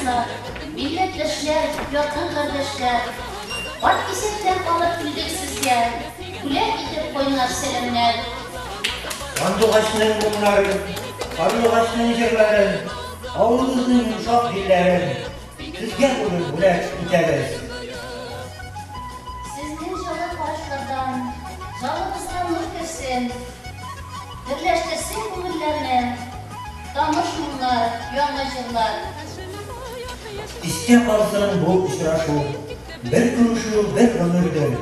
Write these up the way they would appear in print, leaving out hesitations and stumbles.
Дуслар, милләттәшләр, якын кардәшләр, Карткисәктән алып килдек сезгә, Бүләк итеп кайнар сәламнәр. Сандугачның моңнарын, карлыгачның җырларын, авылыбызның йомшак җилләрен сезгә бүген бүләк итәбез. Сезнең җылы карашлардан җаныбызга нур керсен, Берләштерсен күңелләрне таныш моңнар, яңа җырлар. Истә калсын бу очрашу, бер күрешү, бер гомердер.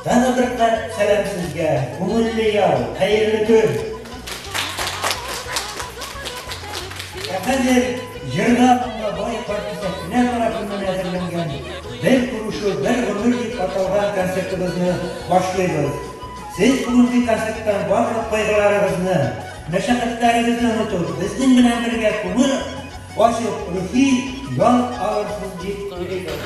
Тагы бер кат сәлам сезгә, күңелле ял, хәерле көн! Ә хәзер җырга моңга бай Карткисәклеләр тарафыннан әзерләнгән Бер күрешү, бер гомер дип аталган концертыбызны башлыйбыз. Сез бүгенге концерттан барлык кайгыларыгызны, мәшәкатьләрегезне онытып, безнең белән бергә күңел ачып, рухи ял алырсыз дип уйлыйбыз.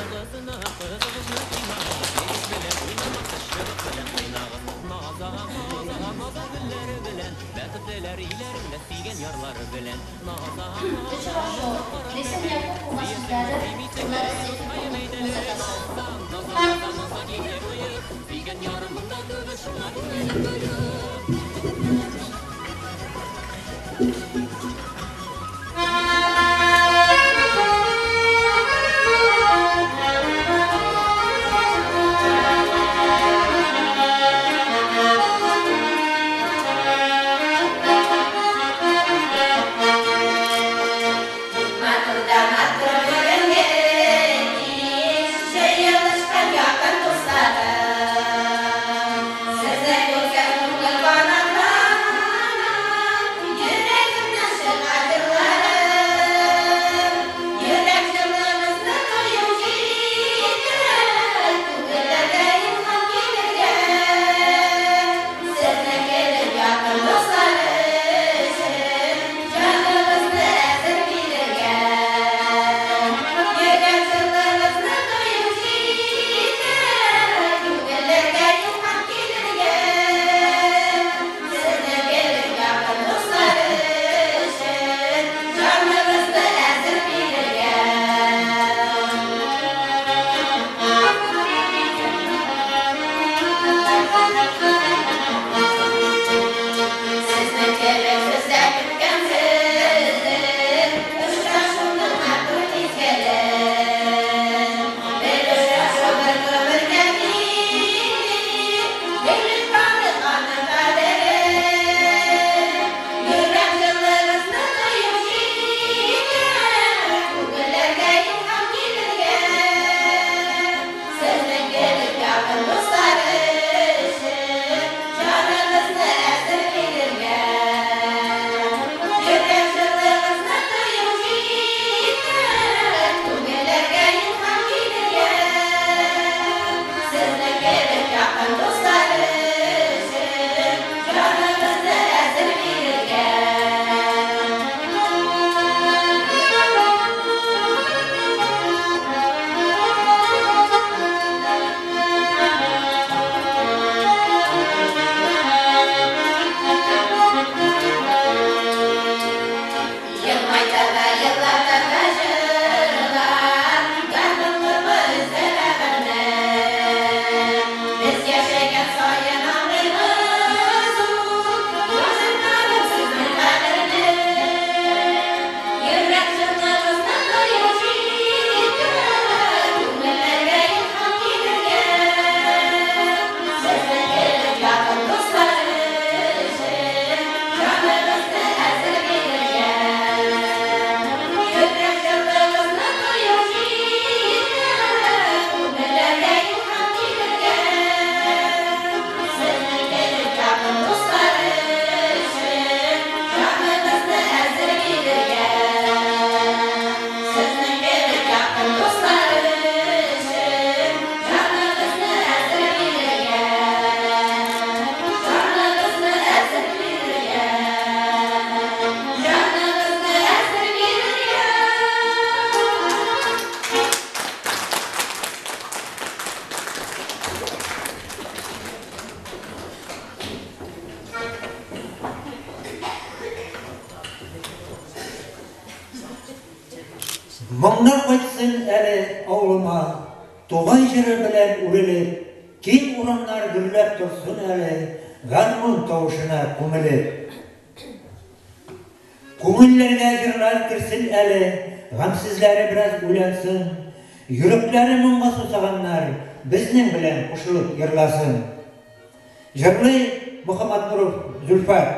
Очрашу, Ләйсән Якупова сүзләре, Ларис Зәкиповның музыкасы. Матур да матур бүгенге кич, Җыелышкан якын дусларым. Сезне күрсәм күңел канатлана, Йөрәгемнән чыга җырларым. Йөрәк җылыгызны тою җитә, Күңелләргә илһам килергә. Сезнең кебек якын дуслар өчен Җаныбызны әзер бирергә. Йөрәк җылыгызны тою җитә, Күңелләргә илһам килергә. Сезнең кебек якын дуслар өчен Җаныбызны әзер бирергә. Сезнең кебек бездә көткәнсездер Очрашуның матур мизгелен. Бер очрашу бер гомергә тиң, Белеп калдык аның кадерен. Йөрәк җылыгызны тою җитә, Күңелләргә илһам килергә. Сезнең кебек якын дуслар өчен Моңнар кайтсын әле авылыма, Тугай җыры белән үрелеп, Киң урамнар гөрләп торсын әле, Гармун тавышына күмелеп. Күңелләргә җырлар керсен әле, Гамьсезләре бераз уйлансын, Йөрәкләре моңга сусаганнар Безнең белән кушылып җырласын. Җырлый Мөхәммәтнуров Зөлфәт.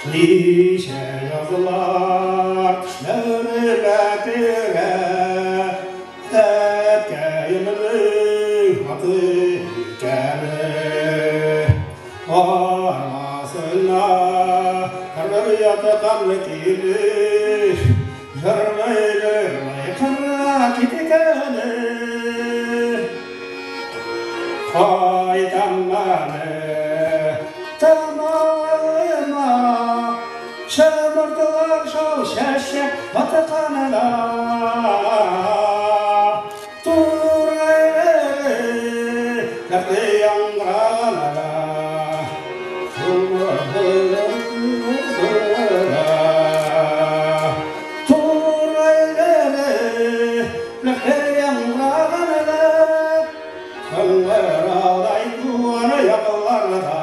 Ничә язлар төшләремә керә, Әткәемнең аты икәне. Арбасына кырып яткан килеш, Җырлый-җырлый кырга киткәне. Кайтам әле тамавыма, Шымыртылар шау чәчәк атканына. Тургайлары дәртле яңгыраганына. Тургайлары дәртле яңгыраганына. Кыңгыраудай туган якларда.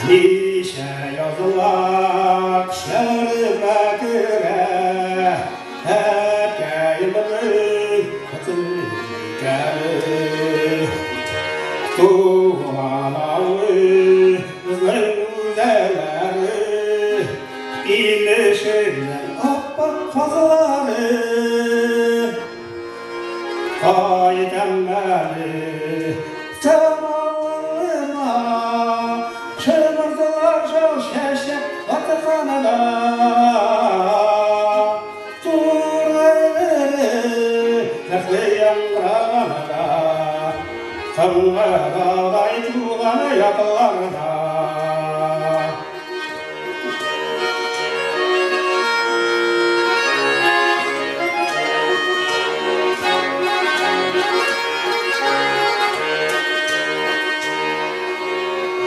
Ничә язлар төшләремә керә, Әткәемнең аты икәне. Туган авылыбызның гүзәлләре, Илешеннән ап-ак казлары. Кайтам әле тамавыма, Шымыртылар шау чәчәк атканына. Тургайлары дәртле яңгыраганына. Кыңгыраудай туган якларда.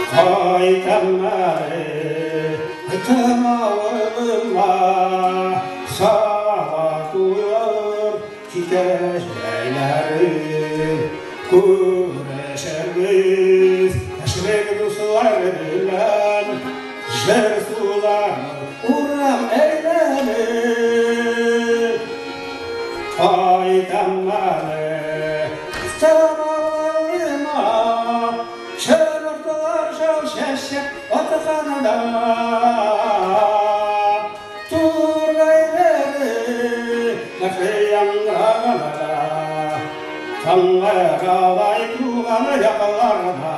Кайтам әле тамавыма, Сабантуйлар китә җәйләре. Күрешербез яшьлек дуслар белән, Җыр сулар урам әйләнеп. Кайтам әле тамавыма, Шымыртылар шау чәчәк атканына. Тургайлары дәртле яңгыраганына. Кыңгыраудай туган якларда.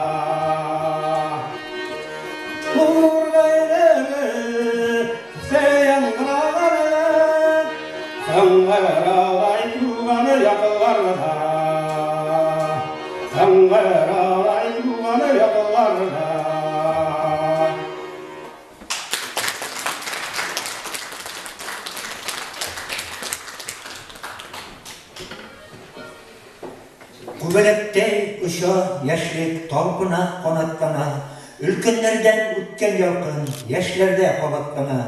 Тургайлары дәртле яңгыраганына. Кыңгыраудай туган якларда. Кыңгыраудай туган якларда. Күбәләктәй оча яшьлек, талпына, канатлана. Өлкәннәрдән үткән ялкын яшьләрдә кабатлана.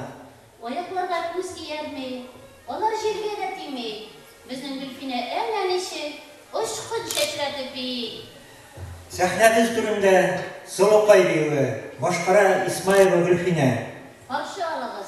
Аякларга күз иярми, алар җиргә дә тими. Безнең Гөлфинә әнә ничек очкын чәчрәтеп бии. Сәхнәбез түрендә Сылукай биюе башкара Исмаева Гөлфинә. Каршы алыгыз.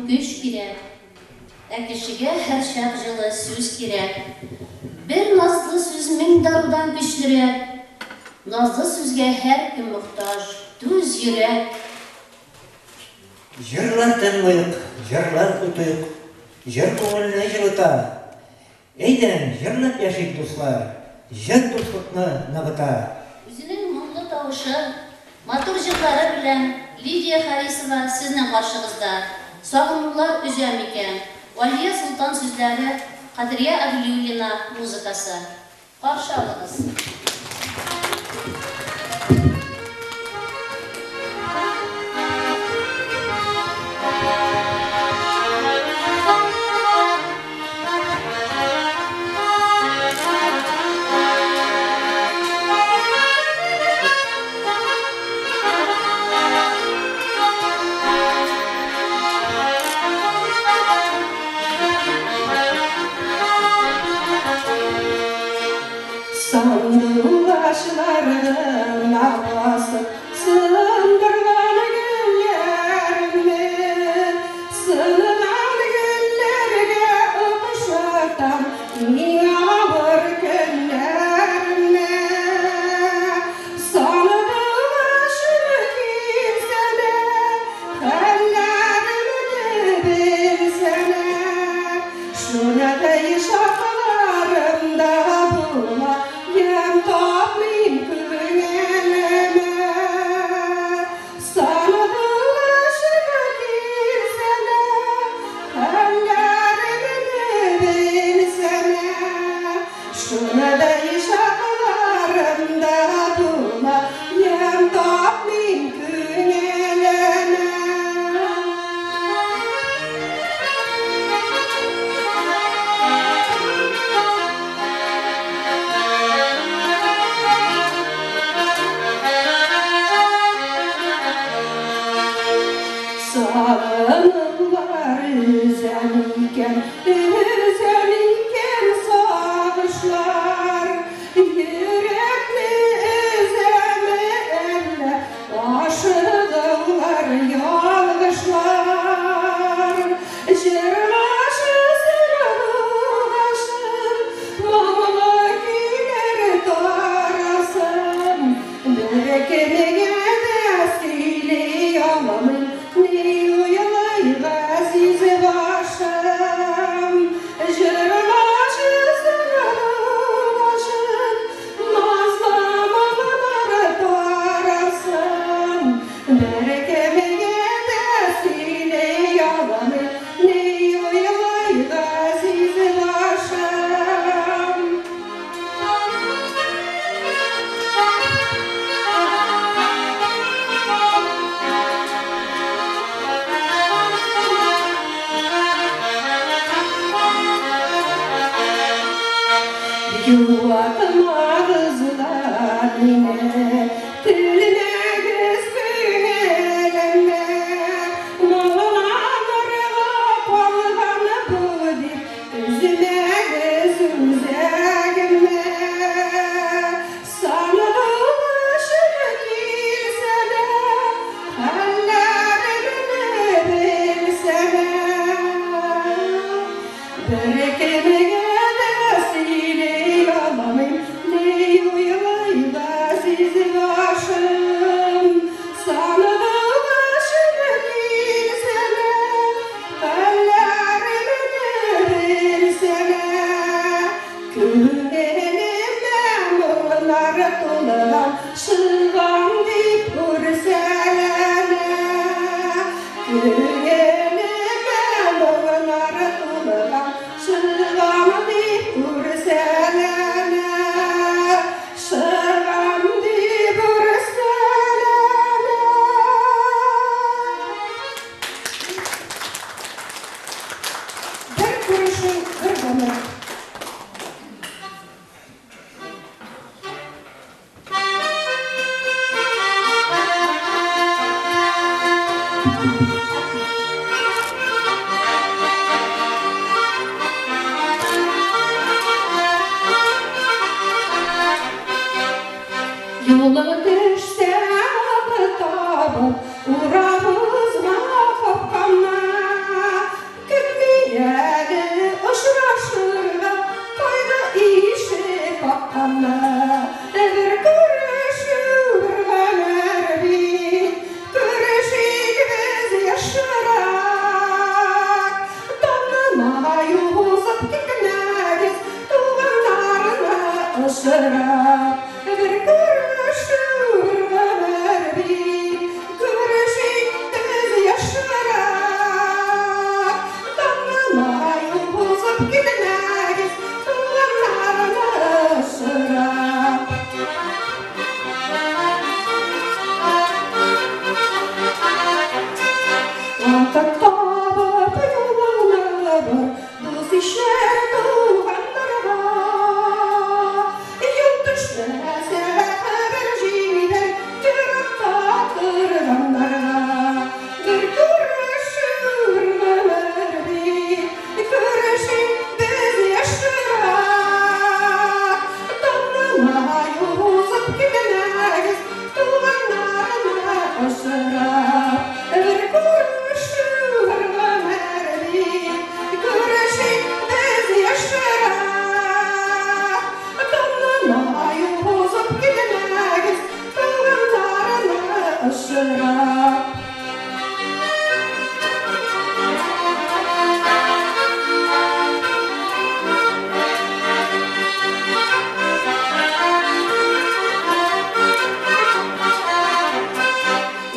көч кирәк. Ә кешегә һәрчак җылы сүз кирәк. Бер назлы сүз мең дарудан көчлерәк. Назлы сүзгә һәркем мохтаҗ, түз, йөрәк! Җырлар тыңлыйк, җырлар отыйк, Җыр күңелне җылыта. Әйдәң, җырлап яшик, дуслар, Җыр дуслыкны ныгыта. Үзенең моңлы тавышы, матур җырлары белән Лидия Харисова сезнең каршыгызда. Сагынулар өзә микән? Алия Солтан сүзләре, Кадрия Әгълиуллина музыкасы. Каршы алыгыз. Сандугачларның навасы сындырган гөлләрне, сынган гөлләргә охшатам иң авыр көннәрне. Сандугачым килсә дә, хәлләремне белсәнә, шунадай чакларымда була, ямь тапмыйм күңелемә. Сандугачым килсә дә, хәлләремне белсәнә, шунадай чакларымда була, ямь тапмыйм күңелемә. Сагынулар өзәм икән, өзәм икән сагышлар. Йөрәкне өзәме әллә ашыгулар, ялгышлар. Җырлашы сандугачым, моңлы көйләр тарасын. Беркемгә дә сөйли алмыйм, ни уйлый газиз башым. Җырлашы сандугачым, назлы моңнар тарасын. Беркемгә дә сөйли алмыйм, ни уйлый газиз башым. Юатмагыз да мине, телмәгез күңелемә. Моңланырга калган бу дип, өзмәгез үзәгемне. Сандугачым килсә дә, хәлләремне белсәнә. Беркемгә дә сөйли алмыйм, ни уйлый газиз башым. Сандугачым килсә дә, хәлләремне белсәнә. Күңелемә моңнар тулган, чыгам дип үрсәләнә. Күңелемә моңнар тулган, чыгам дип үрсәләнә. Чыгам дип үрсәләнә. Бер күрешү, бер гомер. Очрап. Бер күрешү, бер гомер бит, күрешик без яшьрәк. Танымай узып китмәгез, туганнарны очрап. Вакыт табып юлыңны бор, дус-ишләр, туганнарга. Юл төшмәсә, хәбәр җибәр еракта торганнарга. Бер күрешү, бер гомер бит, күрешик без яшьрәк. Танымай узып китмәгез, туганнарны очрап. Бер күрешү, бер гомер бит, күрешик без яшьрәк. Танымай узып китмәгез, туганнарны очрап.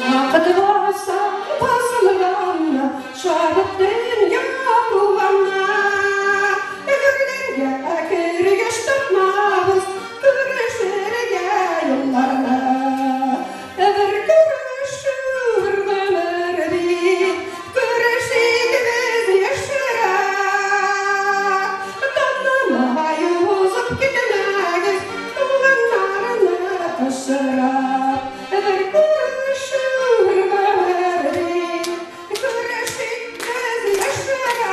Вакыт баса басылганны, чабып дөнья куганны. Гөрләргә кергәч тапмабыз күрешергә юлларны. Бер күрешү, бер гомер бит, күрешик без яшьрәк. Танымай узып китмәгез, туганнарны очрап. Бер күрешү, бер гомер бит, күрешик без яшьрәк.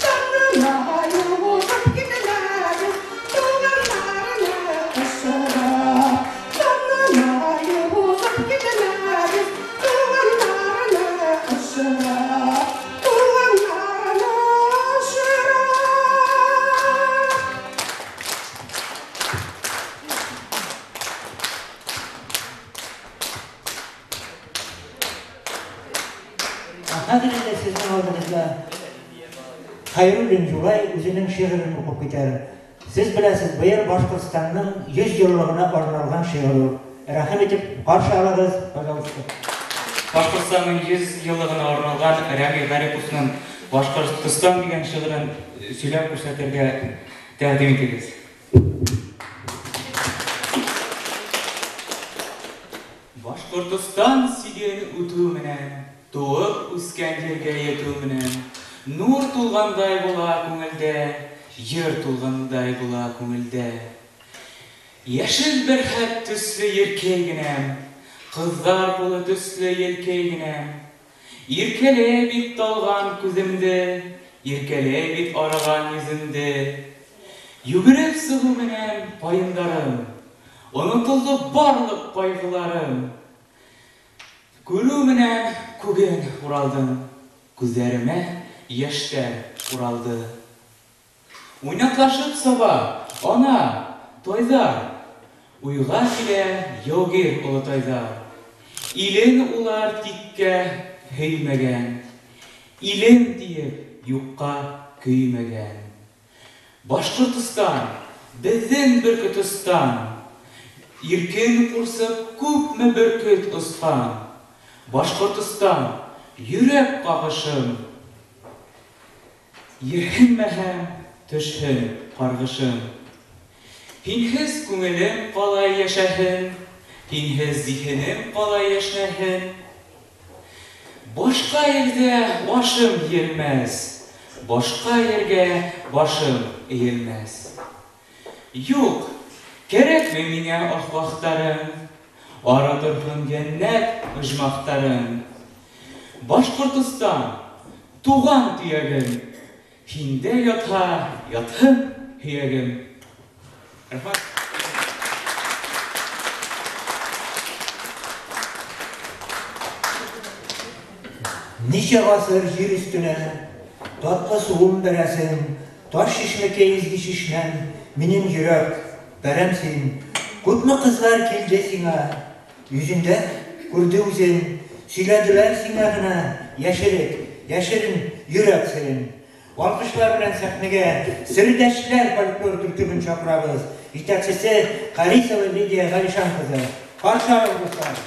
Танымай узып китмәгез, туганнарны очрап. Танымай узып китмәгез, туганнарны очрап. Туганнарны очрап. Ә хәзер инде сезнең алдыгызда Хәйруллин Юлай үзенең шигырен укып китәр. Сез беләсез, быел Башкортстанның 100 еллыгына арналган шигырь ул. Рәхим итеп каршы алыгыз, пожалуйста. Башкортстанның 100 еллыгына арналган Рәми Гариповның Башкортстан дигән шигырен сөйләп күрсәтергә тәкъдим итегез. Башкортостан сиген үтү менән, туып үскән җиргә җитү менән, нур тулгандай була күңелдә, җыр тулгандай була күңелдә. Яшел бәрхәт төсле еркәй генәм, кызлар кулы төсле елкәй генәм. Иркәлә бит талган күземде, иркәлә бит арыган йөземде. Йөгереп сыгу менән каендарым, онытылды барлык кайгыларым. Күрү менән күген Уралдың, күзләремә яшьтәр уралды. Уйнаклашып саба, ана, тайзар, уйга килә яугир олытайзар. Илен улар тиккә һөймәгән, илем диеп юкка көймәгән. Башкортостан, безнең Бөркетстан, иркен курсып күпме бөркет оскан. Башкортостан, йөрәк кагышым, ирһенмәһәм төшһен каргышым. Һинһез күңелем калай яшәһен, һинһез зиһенем калай яшьнәһен. Башка илдә башым иелмәс, башка ергә башым иелмәс. Юк, кәрәкми миңа ахвахтарың, ары торһын җәннәт оҗмахтарың. Башкортостан, туган төягем, һиндә ятһа ятһын һөягем. Рәхмәт. Ничә гасыр җир өстенә татлы суым бәрәсең, таш чишмәкәй изге чишмәм, минем йөрәк, бәрәм син. Күпме кызлар килде сиңа, йөзендә күрде үзен, сөйләделәр сиңа гына яшерек, яшерен йөрәк серен. Алкышлар белән сәхнәгә Сердәшләр фольклор төркемен чакырабыз. Җитәкчесе Харисова Лидия Галишан кызы. Каршы алыгыз, дуслар.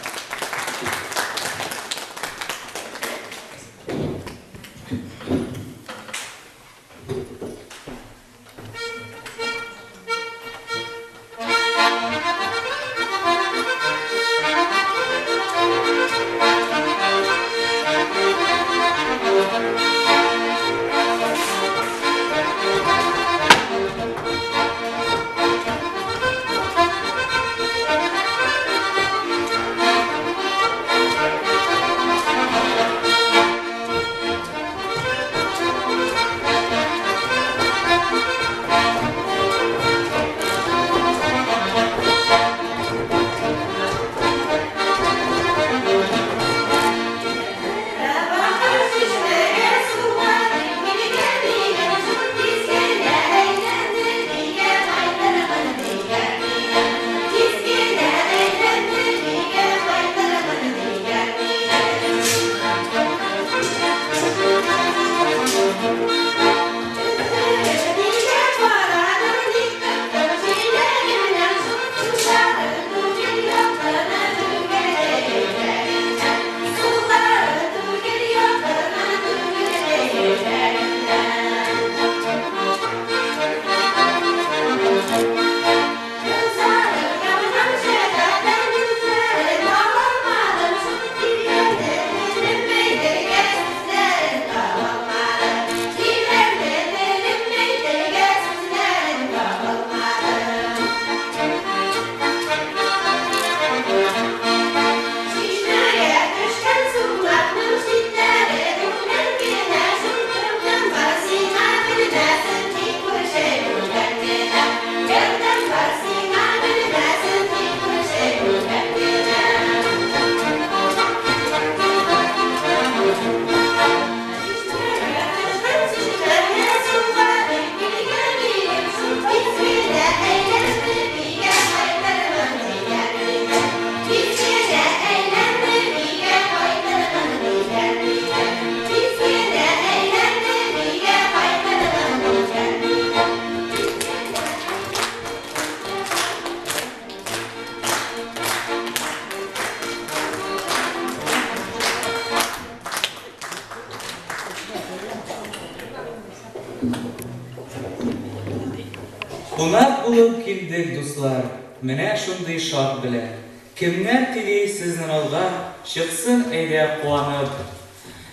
Кунак булып килдек, дуслар, менә шундый шат белән. Кемнәр тели сезнең алга, чыксын әйдә куанып.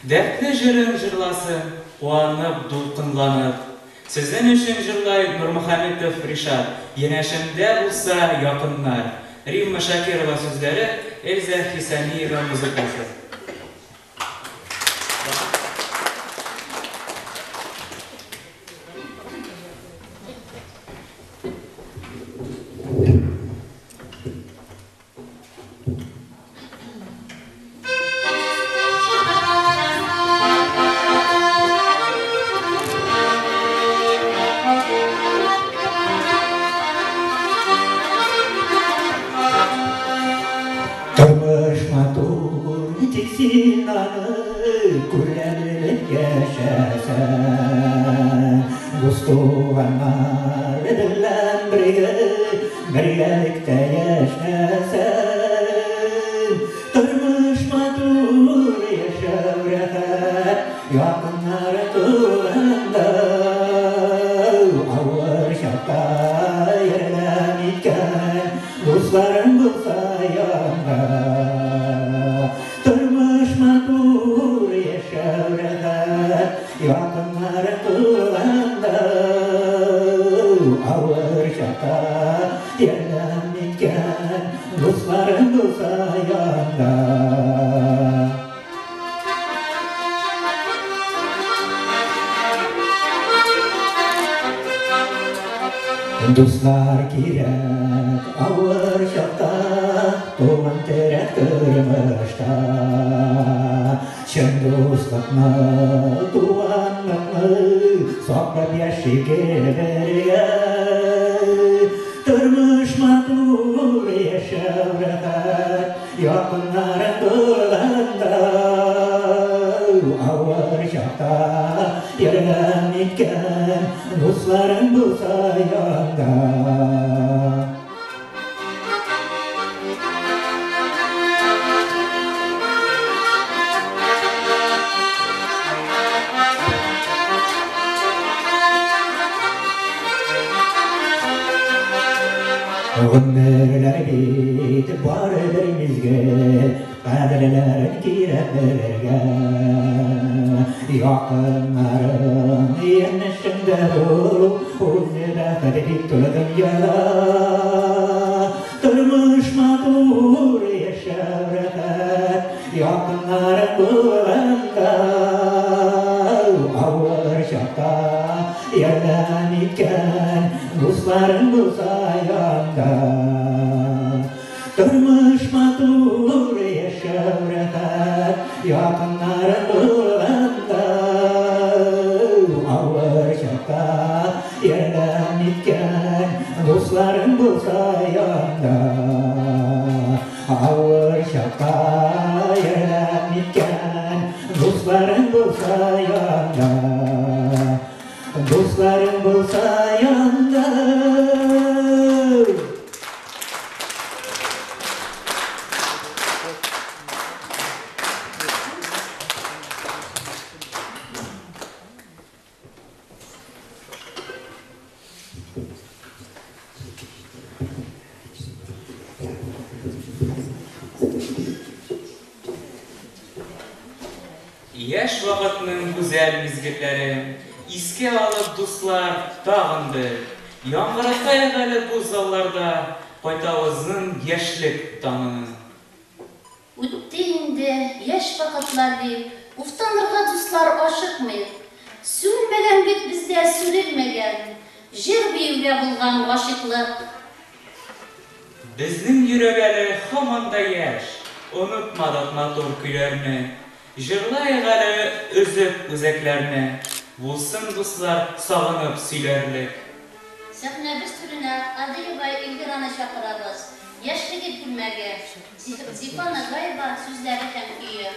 Дәртле җырын җырласын, куанып, дулкынланып. Сезнең өчен җырлай Нурмөхәммәтов Ришат, янәшәмдә булса якыннар. Римма Шакирова сүзләре, Эльза Хисамиева музыкасы. Тормыш матур, тик син аны күрә яшәсәң. Дус туганнар белән бергә, бергәлектә яшәсәң. Тормыш матур, яшәү рәхәт, якыннар туганда. Авыр чакта ярдәм иткән дусларың булса янда. Тормыш матур, яшәү рәхәт, якыннар туганда. Авыр чакта ярдәм иткән дусларың булса янда. Дуслар кирәк авыр чакта, туган терәк тормышта. Чын дуслыкны, туганлыкны саклап яшик бергә. Тормыш матур, яшәү рәхәт, якыннарың булганда. Авыр Авыр чакта ярдәм иткән дусларың булса янда. Гомерләр бит бары бер мизгел, кадерләрен кирәк белергә. Якыннарың янәшәңдә булу, үзе бәхет бит ул дөньяда. Тормыш матур, яшәү рәхәт, якыннарың булганда. Авыр чакта ярдәм иткән дусларың булса янда. Тормыш матур, яшәү рәхәт, якыннарың булганда. Авыр чакта ярдәм иткән дусларың булса янда. Авыр чакта ярдәм иткән дусларың булса янда. Дусларың булса янда. Яшь вакытның гүзәл мизгелләрен искә алып, дуслар, тагын бер яңгыратайык әле бу залларда кайтавызның яшьлек таңын. Үтте инде яшь вакытлар дип, уфтанырга, дуслар, ашыкмыйк. Сүнмәгән бит бездә, сүрелмәгән җыр-биюгә булган гашыйклык. Безнең йөрәк әле һаман да яшь, онытмадык матур көйләрне. Җырлаек әле өзеп үзәкләрне, булсын, дуслар, сагынып сөйләрлек. Сәхнәбез түренә Адыева Эльвираны чакырабыз. Яшьлеге күлмәге. Зифа Нагаева сүзләре һәм көе.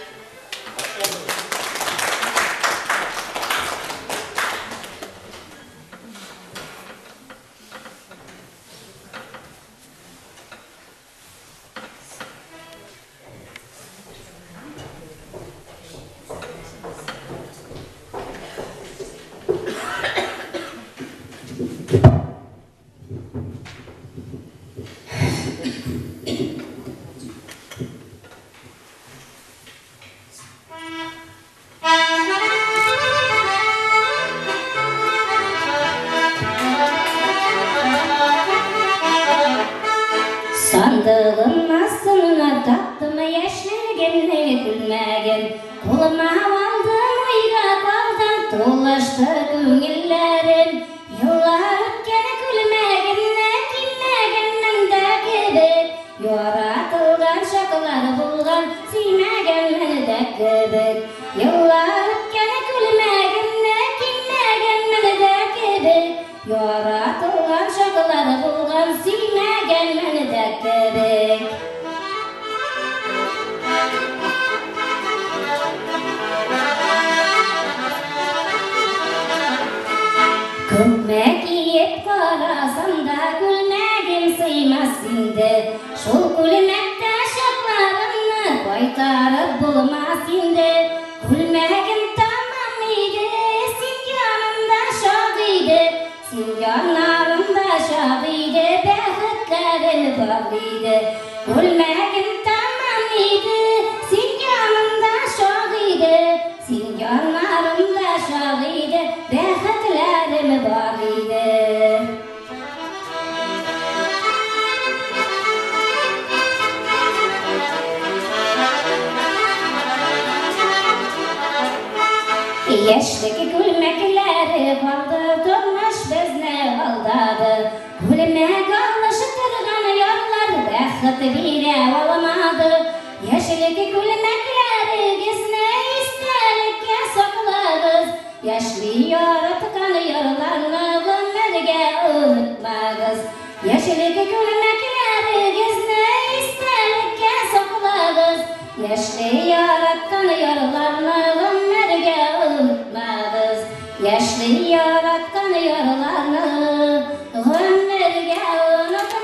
Сандыгым астына таптым яшьлегемнең күлмәген. Кулыма алдым, уйга калдым, тулышты күңелләрем. Еллар үткән, күлмәгемне кимәгәнмен дә кебек. Яратылган чаклар булган, сөймәгәнмен дә кебек. Еллар үткән, күлмәгемне кимәгәнмен дә кебек. Яратылган чаклар булган, сөймәгәнмен дә кебек. Күпме киеп карасам да күлмәгем сыймас инде. Шул күлмәктә чакларымны кайтарып булмас инде. Күлмәгем тамам иде, син янымда чак иде. Син яннарымда чак иде, бәхетләрем бар иде. Күлмәгем тамам иде, син янымда чак иде. Син яннарымда чак иде, бәхетләрем бар иде. Яшьлек күлмәкләре калды, тормыш безне алдады. Күлмәк алыштырган ярлар бәхет бирә алмады. Яшьлек күлмәкләрегезне истәлеккә саклагыз. Яшьли яраткан ярларны гомергә онытмагыз. Яшьлек күлмәкләрегезне истәлеккә саклагыз. Яшьли яраткан ярларны гомергә Гомергә онытмагыз. Яшьли яраткан ярларны гомергә онытмагыз.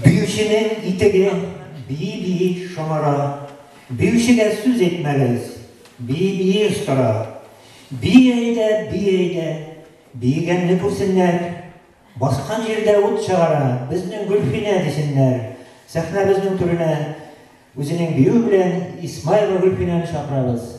Биюченең итеге бии-бии шомара. Биючегә сүз әйтмәгез, бии-бии остара. Бии әйдә, бии әйдә, биегәнне күрсеннәр. Баскан җирдә ут чыгара, безнең Гөлфинә дисеннәр. Сәхнәбезнең түренә үзенең биюе белән Исмаева Гөлфинәне чакырабыз.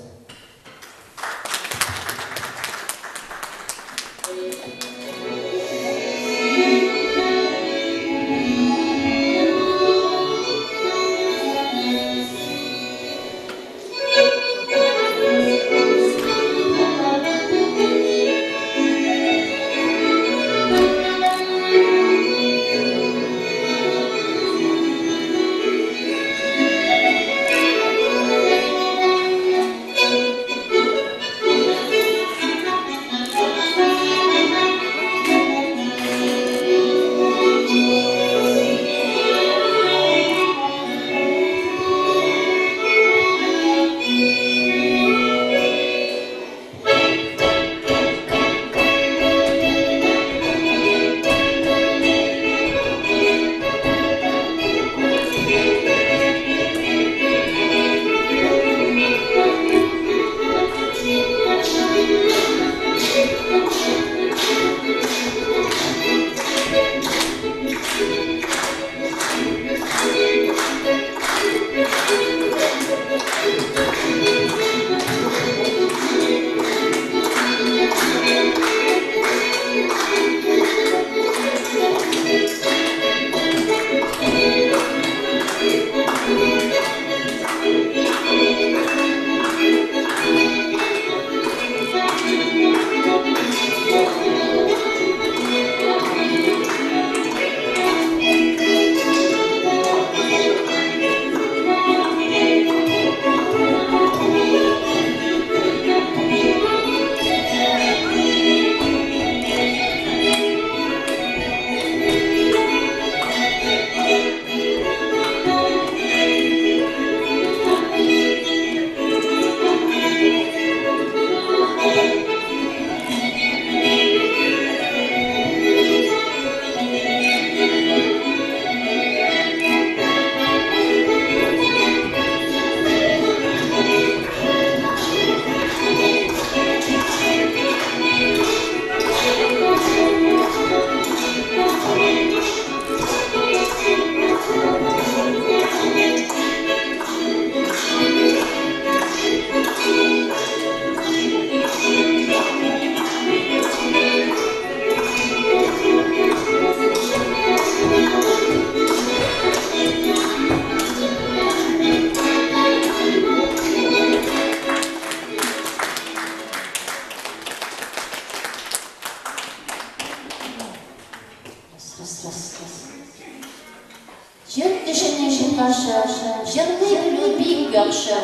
Җыр кешенең юлдашы, җырлый белү бик яхшы.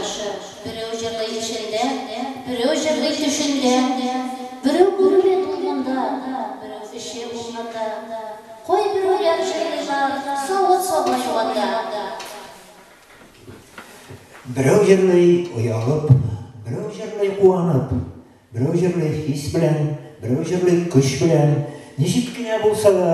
Берәү җырлый эшендә, берәү җырлый төшендә, берәү күңеле тулганда, берәү эше булганда. Кайберәүләр җырлыйлар савыт-саба юганда. Берәү җырлый оялып, берәү җырлый куанып, берәү җырлый хис белән, берәү җырлый көч белән. Ничек кенә булса да,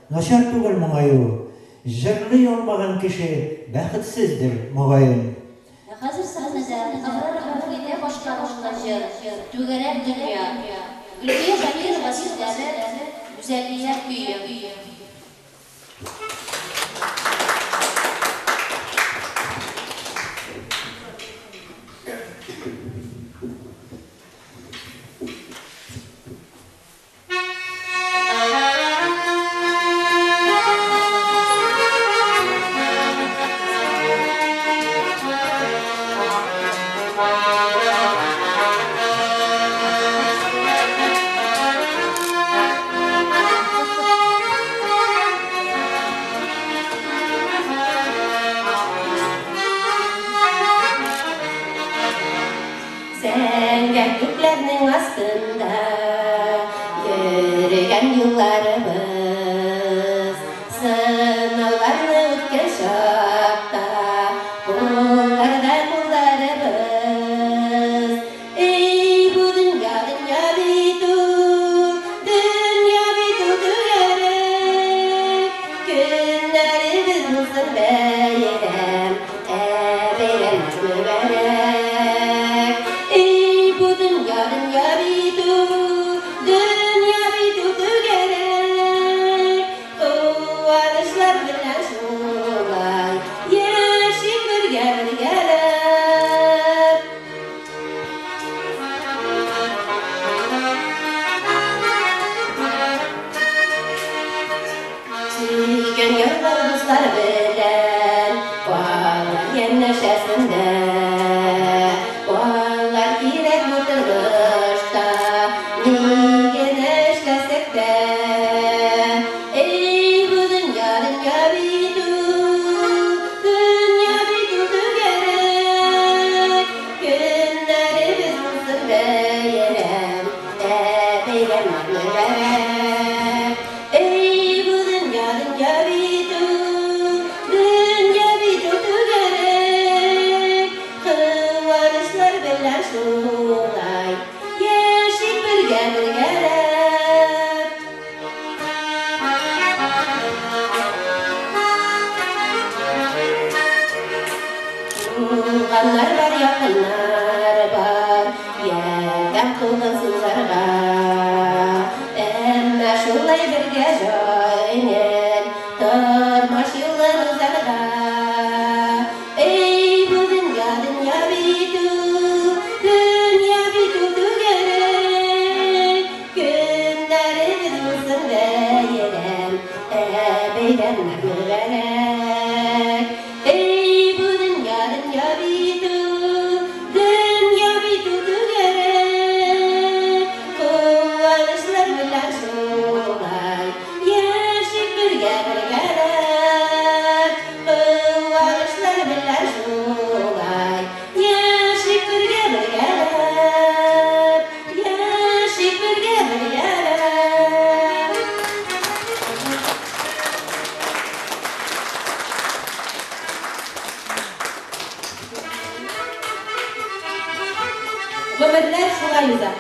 начар түгел моңаю. Җырлый алмаган кеше бәхетсездер, мөгаен. Ә хәзер сәхнәдә Абрар Гафуридә башкарылган җыр Түгәрәк дөнья. Гөлфия Закирова сүзләре, Гүзәлия көе. Thank you. Зәңгәр күкләрнең астында йөргән юлларыбыз. Сынауларны үткән чакта кулларда кулларыбыз. Эй, бу дөнья, дөнья бит ул, дөнья бит ул түгәрәк. Көннәребез булсын бәйрәм, ә бәйрәмнәр мөбарәк. Эй, бу дөнья, дөнья бит ул, дөнья бит ул түгәрәк. Куанычлар белән шулай яшик бергә бергәләп. Сөйгән ярлар дуслар белән алар янәшәсендә. Алар кирәк бу тормышта, ни генә эшләсәк тә. Эй, бу дөнья, дөнья бит ул, дөнья бит ул түгәрәк. Көннәребез булсын бәйрәм, ә бәйрәмнәр мөбарәк. Эй, бу дөнья, дөнья бит ул, дөнья бит ул түгәрәк. Куанычлар белән шулай яшик бергә бергәләп. Туганнар бар, якыннар бар, ярдәм кулын сузарга. Әмма шулай бергә җиңел тормыш юлын узарга. Эй, бу дөнья, дөнья бит ул, дөнья бит ул түгәрәк. Көннәребез булсын бәйрәм, ә бәйрәмнәр мөбарәк. Эй, бу дөнья, дөнья бит ул, дөнья бит ул түгәрәк. Куанычлар белән шулай яшик бергә бергәләп. Куанычлар белән шулай яшик бергә бергәләп. Яшик бергә бергәләп. Гомерләр шулай уза.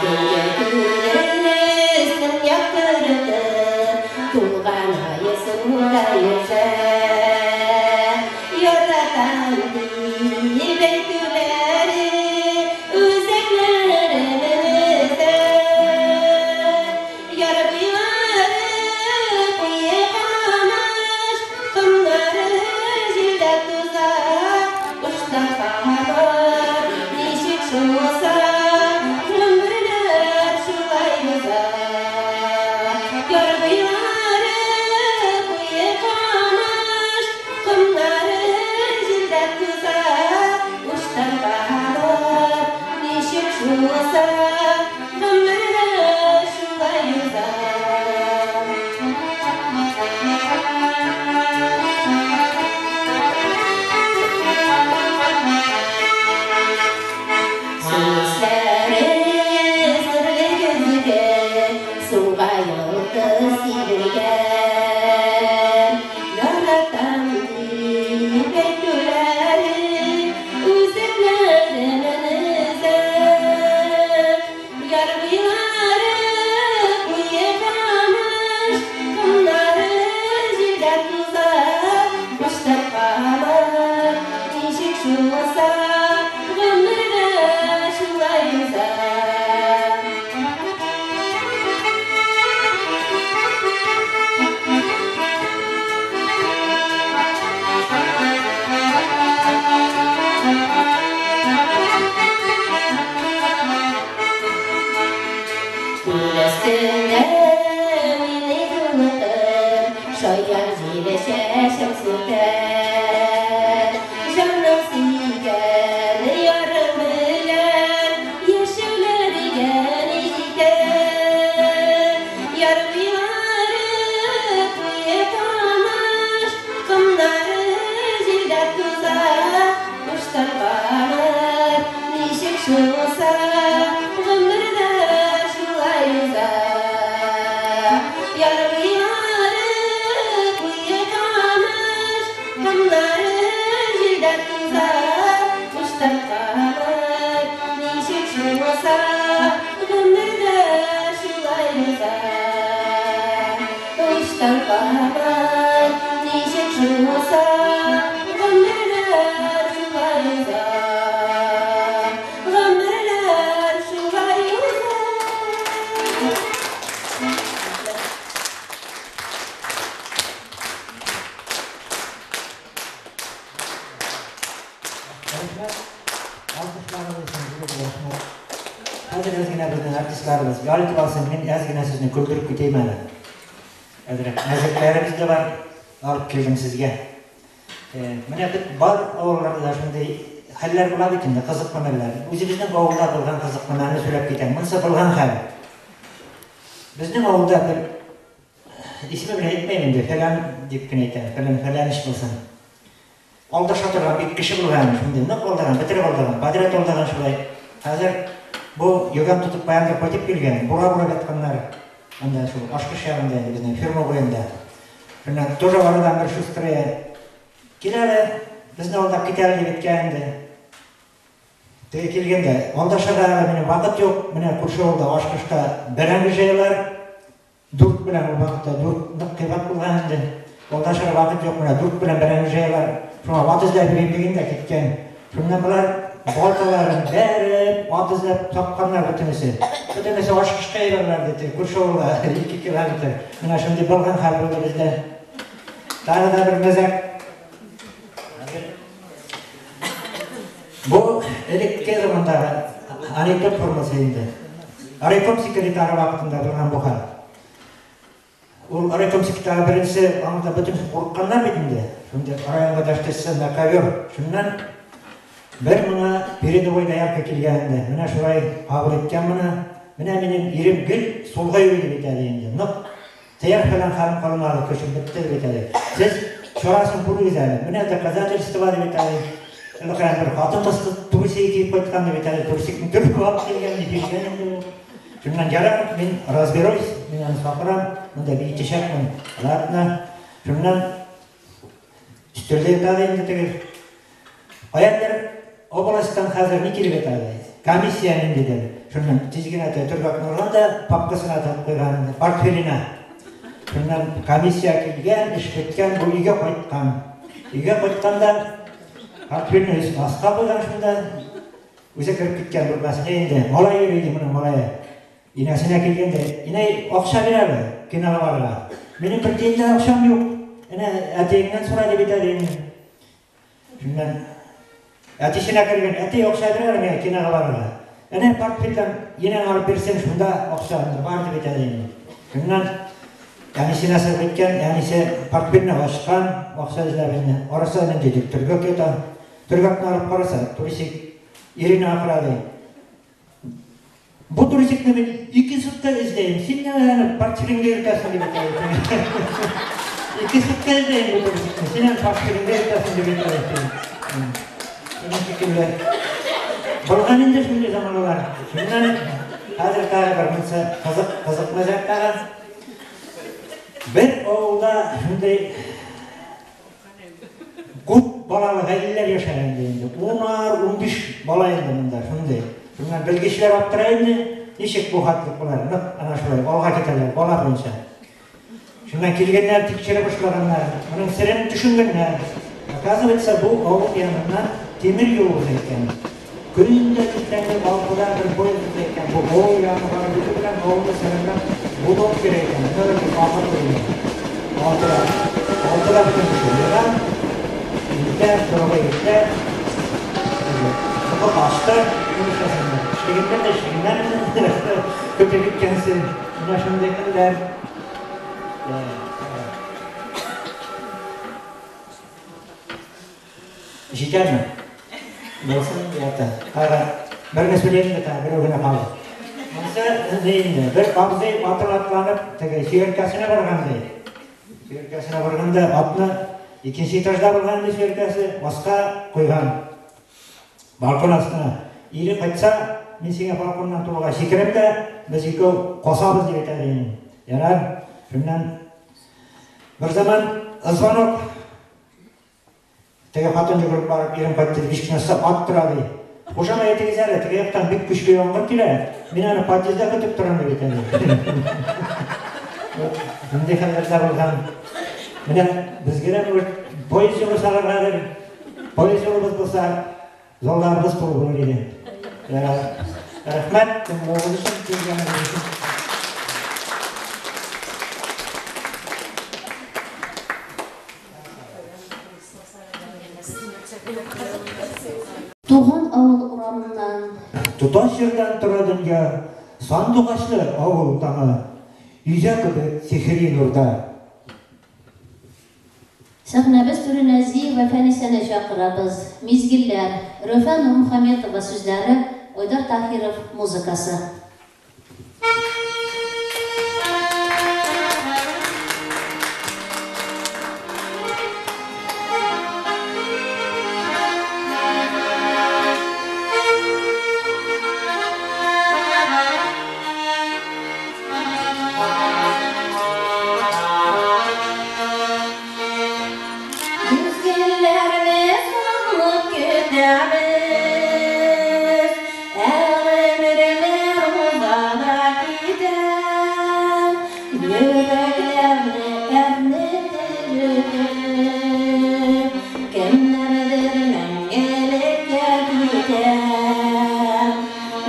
Дөнья күренеснең яктыртып, тулган ае суда йөзә. Яратам дип әйтүләре үзәкләрен өзә. Яр буйлары куе камыш, комнары җилдә туза. Учта камыр, ничек шуса, гомерләр шулай уза. Яр буйлары куе камыш, комнары җилдә туза. Учтан камыр, ничек шуса, гомерләр шулай уза. Сүзләре серле көзгә, суга йолдыз сибелгән. Яратам дип әйтүләре үзәкләрен өзә. Яр буйлары куе камыш, комнары җилдә туза. Учтан камыр, ничек шуса, гомерләр шулай уза. Күл өстендә мине дулкын, шаян җиле чәчәк сүтә. Җаным сөйгән ярым белән яшәүләргә ни җитә. Яр буйлары Һаман ничек шуса, гомерләр шулай уза, гомерләр шулай уза. Рәхмәт. Алкышларыгыз өчен зур рәхмәт. Хәзер әз генә безнең артистларыбыз ял итеп алсын, мин әз генә сезне көлдереп китәйм әле. Әзрәк мәзәкләребез дә бар, алып килдем сезгә. Менә бит бар авылларда да шундый хәлләр була бит инде, кызыклы мәлләр. Үзебезнең авылда булган кызыклы мәлне сөйләп китәм. Монысы булган хәл. Безнең авылда бер исеме белән әйтмәйм инде, фәлән дип кенә әйтәм, фәлән фәләнич булсын. Алдаша торган бик кеше булган, шундый нык алдаган, бетереп алдаган, подряд алдаган шулай. Хәзер бу йөгән тотып каяндыр кайтып килгән, бура бурап ятканнар. Анда шул Ашкыш ягында инде безнең ферма буенда. Шуннан тоже арадан бер шустрая кил әле, безне алдап кит әле дип әйткән инде. Теге килгәндә, алдашырга әле минем вакыт юк, менә күрше авылда Ашкышта бәрәңге җыялар. Дүрт белән ул вакытта дүрт нык кыйбат булган инде. Алдашырга вакыт юк, менә дүрт белән бәрәңге җыялар. Шуңа ат эзләп йөрим дигән дә киткән. Шуннан болар балталарын бәреп, ат эзләп тапканнар бөтенесе. Бөтенесе Ашкышка йөрәләр ди, күрше авылга 2 километр. Менә шундый булган хәл булды бездә. Тагы да бер мәзәк. Бу элекке замандагы анекдот формасы инде. Райком секретары вакытында булган бу хәл. Ул райком секретары беренче аңда бөтен курыкканнар бит инде. Шунда районга дәштесе на ковер. Шуннан бер моңа передовой доярка килгән инде. Менә шулай кабул иткән моны. Менә минем ирем гел сулга йөри дип әйтә инде. Нык Тыяр фәлән хәлем калмады, көчем бетте дип әйтә. Сез чарасын күрегез әле. Менә доказательство дип әйтә. Әле бер хатын-кыз трусик киеп кайткан дип әйтә. Трусикны төреп алып килгән дип биргән инде ул. Шуннан ярар, мин разберусь, мин аны чакырам, монда биетәчәкмен. Ладно. Шуннан өстәлдә ята инде теге. Каяндыр областьтан хәзер ни килеп ята ди. Комиссия ниндидер. Шуннан тиз генә төргәкне алган да папкасына тыгып куйган инде, портфеленә. Шуннан комиссия килгән, эш беткән, бу өйгә кайткан. Өйгә кайтканда портфельне аска куйган шунда. Үзе кереп киткән бүлмәсенә инде. Малай йөри ди моның малае. Инәсенә килгәндә, инәй, акча бир әле, кинога барырга. Минем бер тиен дә акчам юк. Әнә, әтиеңнән сора дип әйтә ди инде. Шуннан әтисенә кергән, әти, акча бир әле миңа кинога барырга. Әнә портфельдән енәң алып бирсен, шунда акча бар дип әйтә ди инде. Шуннан әнисенә сырып әйткән, әнисе портфельне ачкан, акча эзләп инде. Араса ниндидер төргәк ята. Төргәкне алып караса, трусик иренә акыра ди. Бу трусикны мин 2 сутка эзләйм. Син миңа аны портфелеңдә йөртәсең дип әйтә. 2 сутка эзләйм бу трусикны. Син аны портфелеңдә йөртәсең дип әйтә. Шуның шикелле. Булган инде шундый заманалар. Шуннан хәзер тагы бер монысы кызык, кызык мәзәк тагы. Бер авылда шундый Күп балалы гаиләләр яшәгән ди инде. Унар, 15 бала инде монда, шундый. Шуннан белгечләр аптыра инде, ничек бу хәтлек болар, нык ана шулай алга китәләр бала буенча. Шуннан килгәннәр, тикшерә башлаганнар, моның серен төшенгәннәр. Оказывается, бу авыл яныннан тимер юл уза икән. Көн дә иртәнге 6-да бер поезд уза икән. Бу авыл янына барып җитү белән авылны сәламләп гудок бирә икән. Менә бер ахыр инде. 6-да. 6-да бөтен кеше уяна. Иртә, торырга иртә. Йокы качты. Нишләсен? Эшләгәннәр дә эшләгәннәр инде. Көтеп киткәнсе. Менә шундый хәлләр. Җитәрме? Булсын инде ята. Тагы берне сөйләйм дә тагы берәү генә калды. Монысы ни инде? Бер абзый атын атланып, теге сөяркәсенә барган ди. Сөяркәсенә барганда атны икенче этажда булган инде сөяркәсе, аска куйган. Балкон астына. Ире кайтса, мин сиңа балконнан турыга сикерәм дә, без икәү касабыз дип әйтә ди инде. Ярар, шуннан бер заман звонок. Теге хатын йөгереп барып, ирем кайтты дип ишекне ачса, ат тора ди. Хужама әйтегез әле, теге яктан бик көчле яңгыр килә, мин аны подъездда көтеп торам дип әйтә ди. Шундый хәлләр дә булган. Менә безгә дә поезд юлы салыргадыр. Поезд юлыбыз булса, залларыбыз тулы булыр иде. Рәхмәт, тыңлавыгыз өчен, килгәнегез өчен. Туган авыл урамыннан. Тоташ җырдан тора дөнья, Сандугачлы авыл таңы, Йөзә кебек сихри нурда. Сәхнәбез түренә Зиева Фәнисәне чакырабыз. Мизгелләр, Рөфә Нурмухаметова сүзләре, Айдар Таһиров музыкасы. Мизгелләрне сагынып көтәбез, Ә гомерләр уза да китә. Йөрәкләрне әрнетеп өтеп, Кемнәрдер мәңгелеккә китә.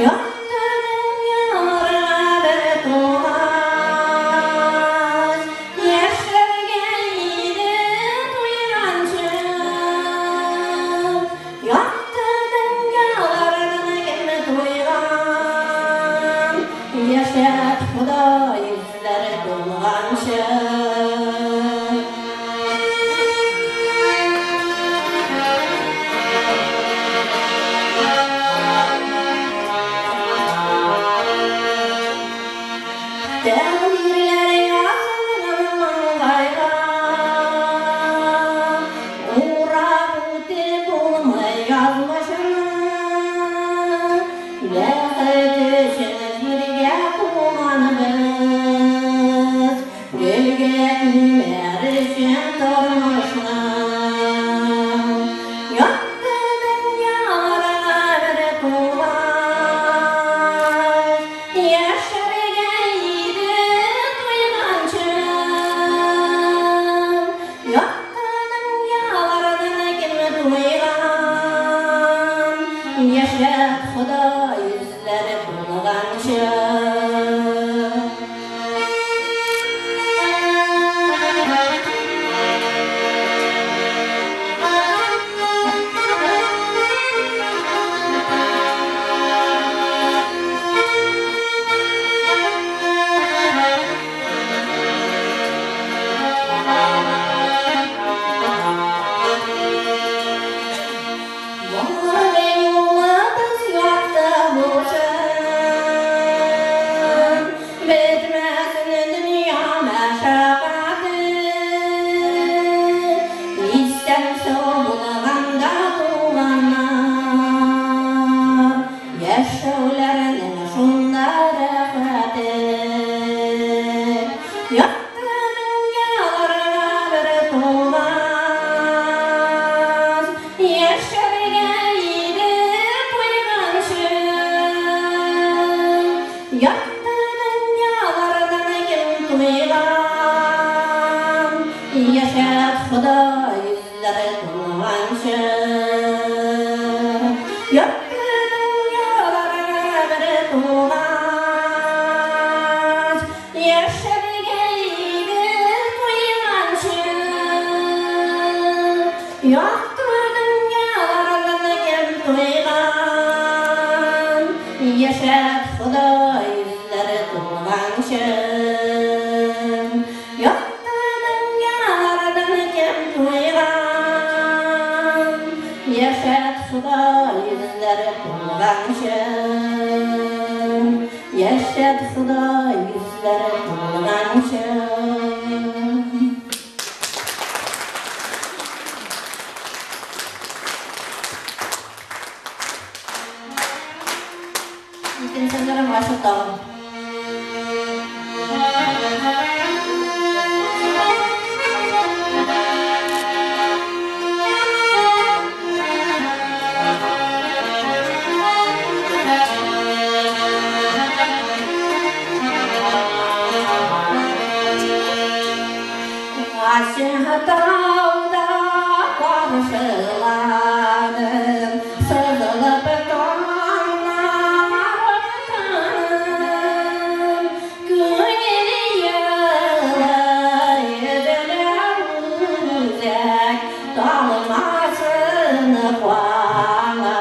Якты дөньяларга бер тугач, Яшәргә иде туйганчы. Якты дөньялардан кем туйган, Яшәт Ходай йөзләре тулганчы. Тәкъдирләр язылган маңгайга, Урап үтеп булмый язмышны. Бәхет өчен җиргә туганбыз, Гөлгә күмәр өчен тормышны. Якты дөньяларга бер тугач, Яшәргә иде туйганчы. Якты дөньялардан кем туйган, Яшәт Ходай йөзләре тулганчы. Яңгырның юлыбыз якты булсын, Бетмәсен дөнья мәшәкате. Исән-сау булганда туганнар, Яшәүләренең шунда рәхәте. Якты дөньяларга бер тугач, Яшәргә иде туйганчы. Якты дөньялардан кем туйган, Яшәт Ходай йөзләре тулганчы. Якты дөньяларга бер тугач, Яшәргә иде туйганчы. Якты дөньялардан кем туйган, Яшәт Ходай йөзләре тулганчы. Якты дөньялардан кем туйган, Яшәт Ходай йөзләре тулганчы. Яшәт Ходай йөзләре тулганчы. Икенче җырым Ачы таң. Тауда каршыладым, сызылып таңнар атканым. Күңел елый, өзелә үзәк, талмасын канатларым.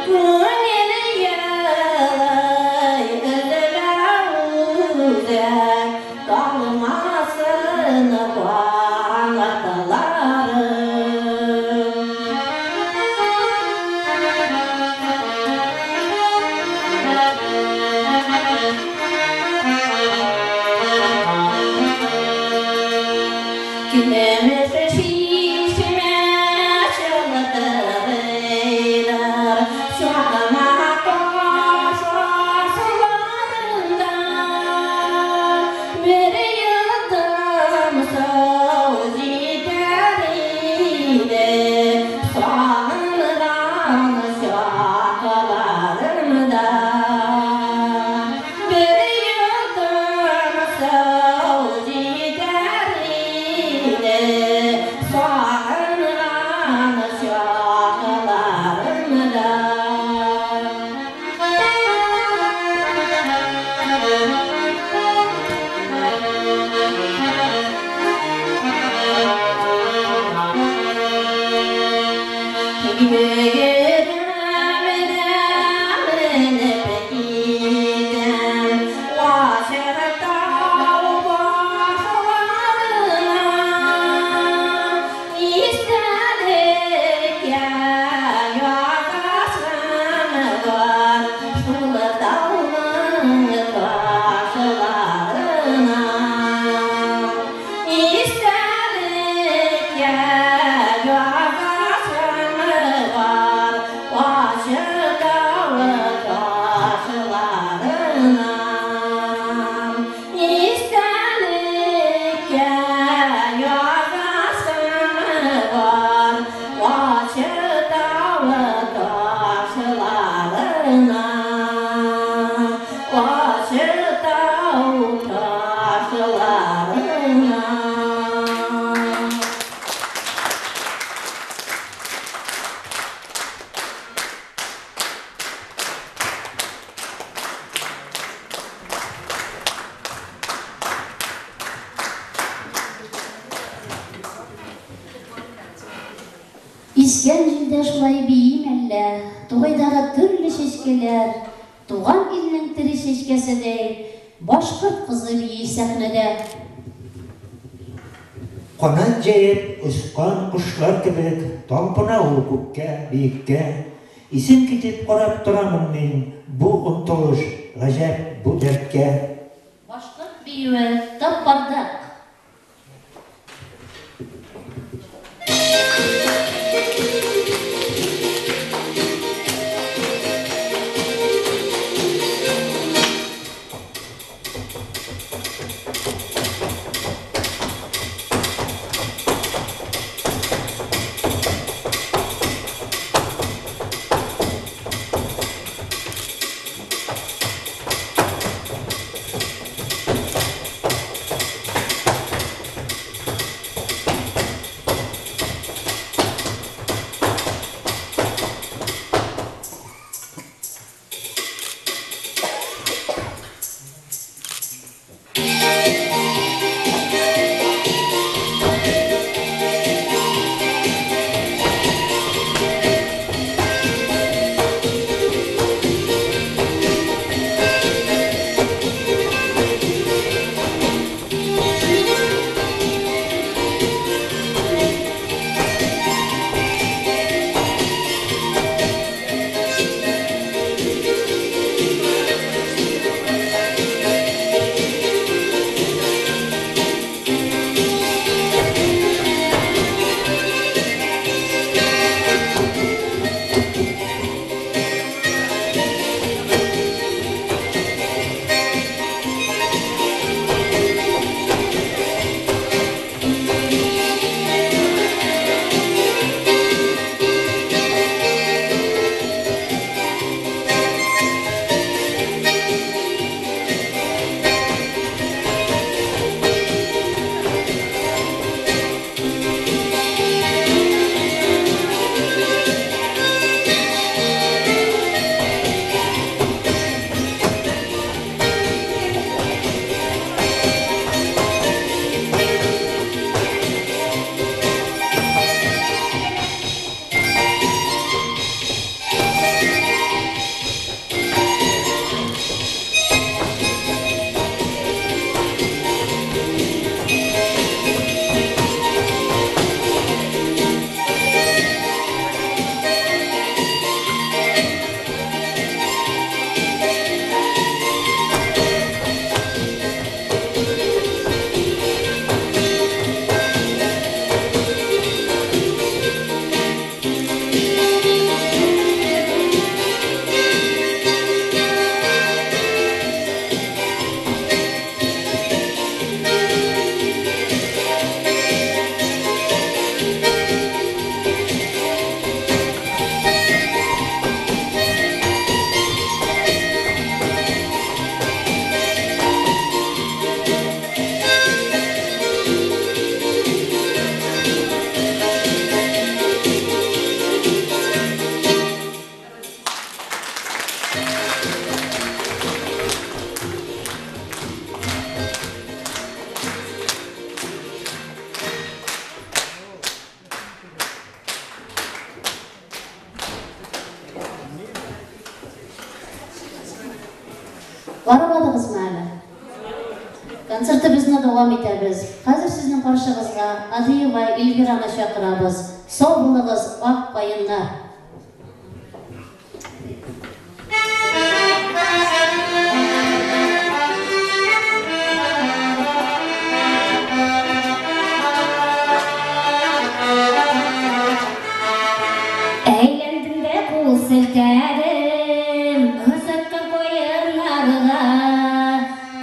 Күңел елый, өзелә үзәк, талмасын канатларым. Көмеш чишмә чылтырыйлар, чакма таш асларында. Бер йотым су җитәр иде, сагынган чакларымда. Бер йотым су җитәр иде, сагынган чакларымда. Бөгелмәдә менеп китәм Лачыр тау башларына. Истәлеккә язасым бар шул тауның ташларына. Истәлеккә язасым бар Лачыр тау ташларына. Истәлеккә язасым бар Лачыр тау ташларына. Лачыр тау ташларына. Искән җилдә шулай биим әллә, тугайдагы төрле чәчкәләр, туган илнең тере чәчкәседәй, башкорт кызы бии сәхнәдә. Канат җәеп очкан кошлар кебек талпына ул күккә, биеккә. Исем китеп карап торамын мин бу омтылыш, гаҗәп бу дәрткә. Башкорт биюе таппардак. Thank Концертыбызны дәвам итәбез. Хәзер сезнең каршыгызга Адиева Эльвираны чакырабыз. Сау булыгыз, ак каеннар! Әйләндем дә кул селтәдем озаткан каеннарга.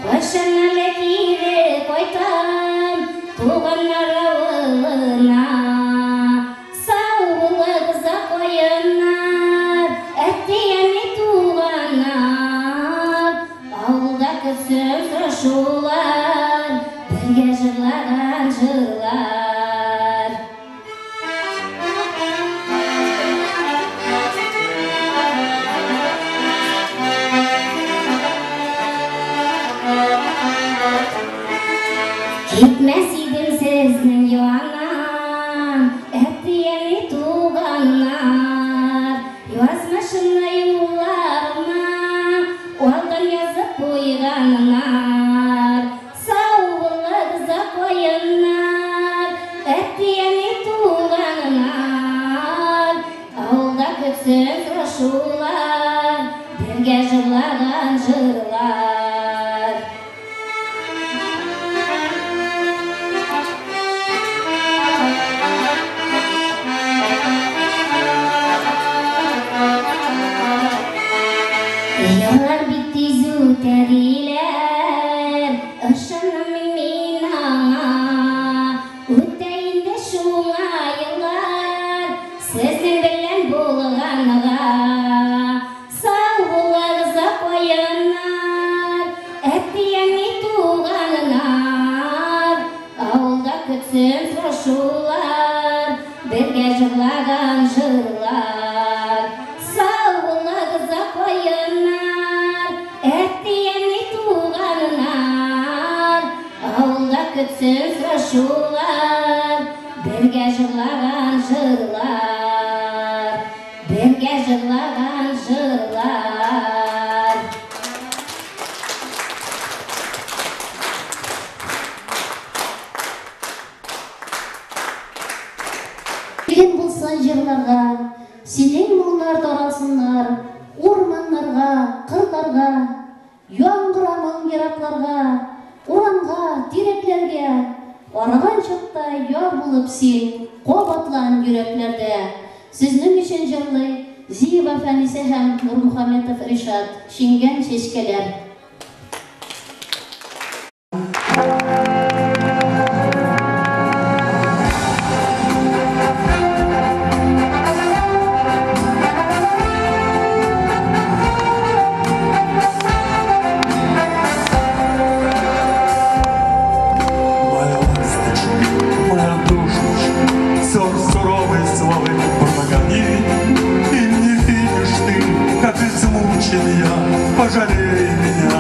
Кайчан әле кире кайтам туганнар авылына. Сау булыгыз, ак каеннар, әти-әни, туганнар. Авылда көтсен сорашулар, бергә җырлаган җырлар. Китмәс идем сезнең яннан, әти-әни, туганнар. Язмышымны юлларыма алдан язып куйганнар. Сау булыгыз, ак каеннар, әти-әни, туганнар. Авылда көтсен сорашулар, бергә җырлаган җырлар. Еллар бик тиз үтә диләр, ышанам мин аңа. Үтә инде шуңа еллар, сезнең белән булганга. Сау булыгыз, ак каеннар, әти-әни, туганнар. Авылда көтсен сорашулар, бергә җырлаган җырлар. Сау булыгыз, ак каеннар, әти-әни, туганнар. Авылда көтсен сорашулар, бергә җырлаган җырлар. Бергә җырлаган җырлар. Телең булсын җырларга, синең моңнар таралсыннар урманнарга, кырларга, яңгыра моң еракларга, урамга, тирәкләргә, арыган чакта яр булып син кабатлан йөрәкләрдә. Сезнең өчен җырлый Зиева Фәнисә һәм Нурмухаметов Ришат, Шиңгән чәчкәләр. Моя ласточка, моя душечка, все суровые славы прогони. И не видишь ты, как измучен я, пожалей меня.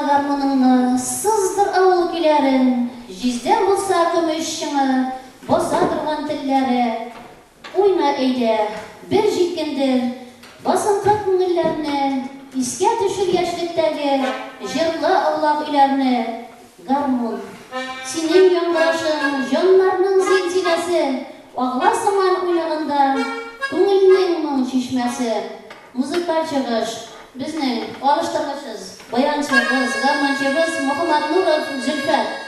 гармуныңны, сыздыр авыл көйләрен, Җиздән булса көмеш чыңы, баса торган телләре. Уйна әйдә, бер җиткендер, басынкы күңелләрне, Искә төшер яшьлектәге җырлы аулак өйләрне. Гармун. Синең яңгырашың, җаннарның зилзиләсе, Агыла сыман уйнаганда күңелнең моң чишмәсе. Музыкаль чыгыш, безнең алыштыргычсыз баянчыбыз, гармунчыбыз Мөхәммәтнуров Зөлфәт.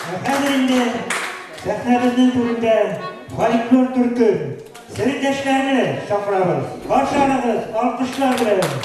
Ә хәзер инде сәхнәбезнең түрендә фольклор төркем сердәшләрне чакырабыз. Каршы алыгыз, алкышлар белән.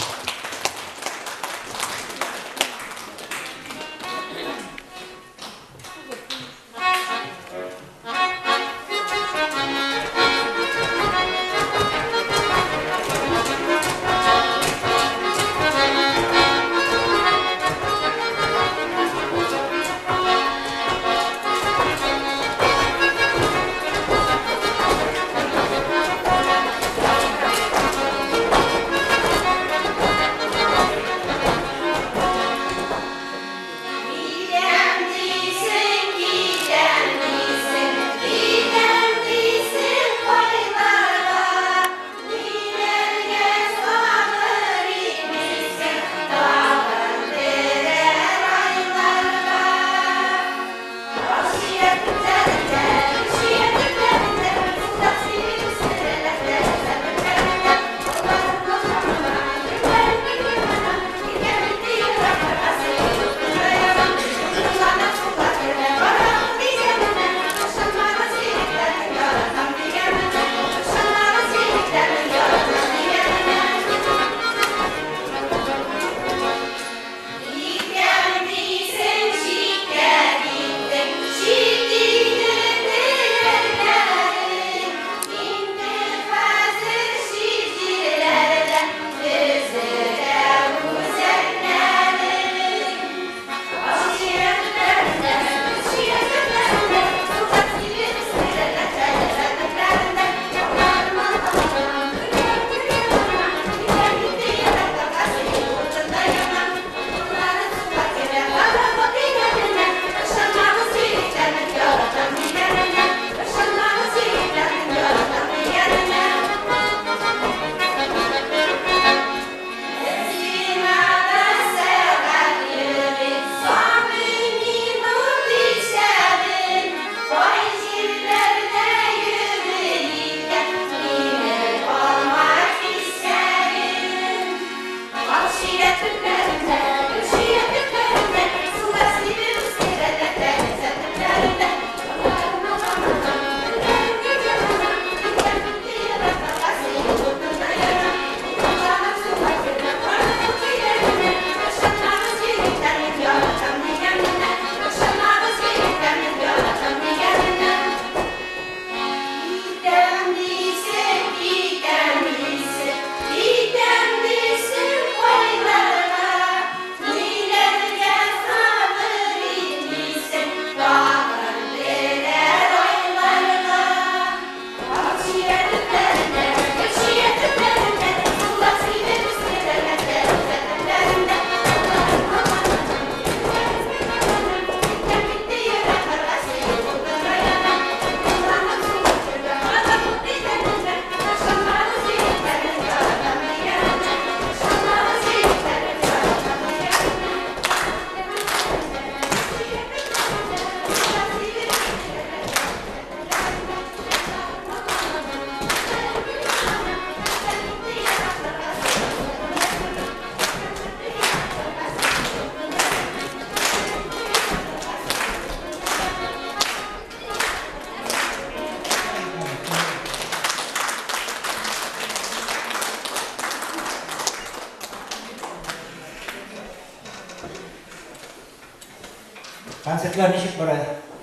Концертлар ничек бара?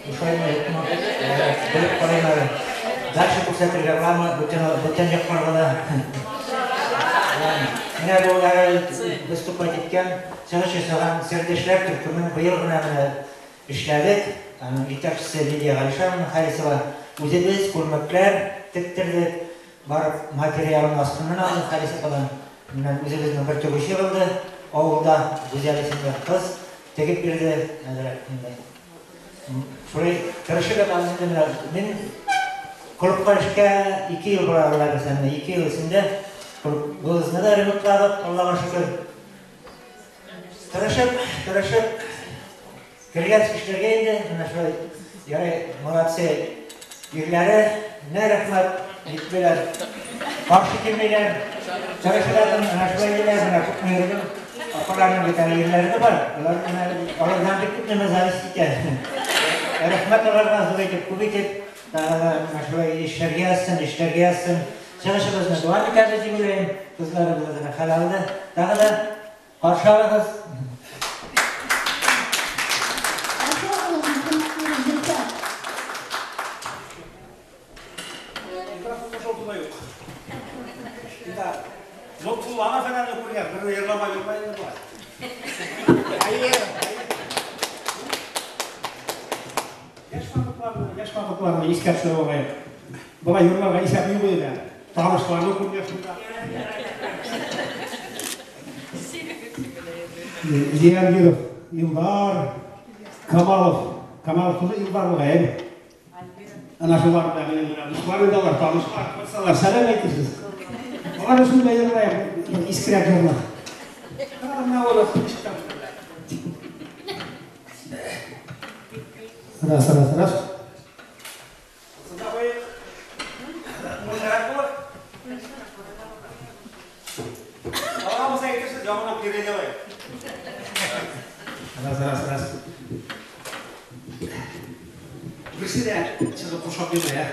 Ошаймы, юкмы? Белеп карыйм әле. Дальше күрсәтергә буламы? Бүтән якларга да. Менә бу выступать иткән, чыгыш ясаган сердәшләр төркемен быел гына менә эшләдек. Аның җитәкчесе Лидия Галишановна Харисова. Үзебез күлмәкләр тектердек. Барып материалын астыннан алдык Харисовадан. Менә үзебезнең бер тегүче булды. Авылда Гүзәл исемле кыз тегеп бирде. Әзрәк инде. Шулай тырышып ятабыз инде менә. Мин клубка эшкә 2 ел була алла бирсә, менә 2 ел эчендә клубыбызны да ремонтладык, Аллага шөкер. Тырышып, тырышып кергәч эшләргә инде, менә шулай ярый, молодцы ирләре, менә рәхмәт, җитмиләр, каршы килмиләр, тырышып ятам, менә шулай диләр, менә күпме йөрдем. Апаларның бит әле ирләре дә бар, алар менә алардан бик күп нәмә зависит итә. Рәхмәт аларга зур итеп, күп итеп, тагы да менә шулай эшләргә язсын, эшләргә язсын. Чыгышыбызны дәвам итәбез дип уйлыйм. Кызларыбыз әзрәк хәл алды. Тагы да каршы алыгыз. Каршы алыгыз, кунакларыбыз, Зөлфәт. Микрофон кушылды юк. Да. Лотфулланы фәләнне күргән, бер йырламай булмай инде болай. Әйе. Яшь вакытларны искә төшереп алайык. Болай йырларга исәп юк иде. Танышларны күргән шунда. Зиягиров Илдар, Камалов, Камалов кызы Илдар бугай, әйе. Ана шулар белән минем менә дуслар инде алар, танышлар, булсалар, сәлам әйтерсез. Алар өчен дә йырлыйм, бер искерәк җырлар. Менә ул Раз, раз, раз. Раз, раз, раз. Берсе дә чыгып кушап бирмә, ә?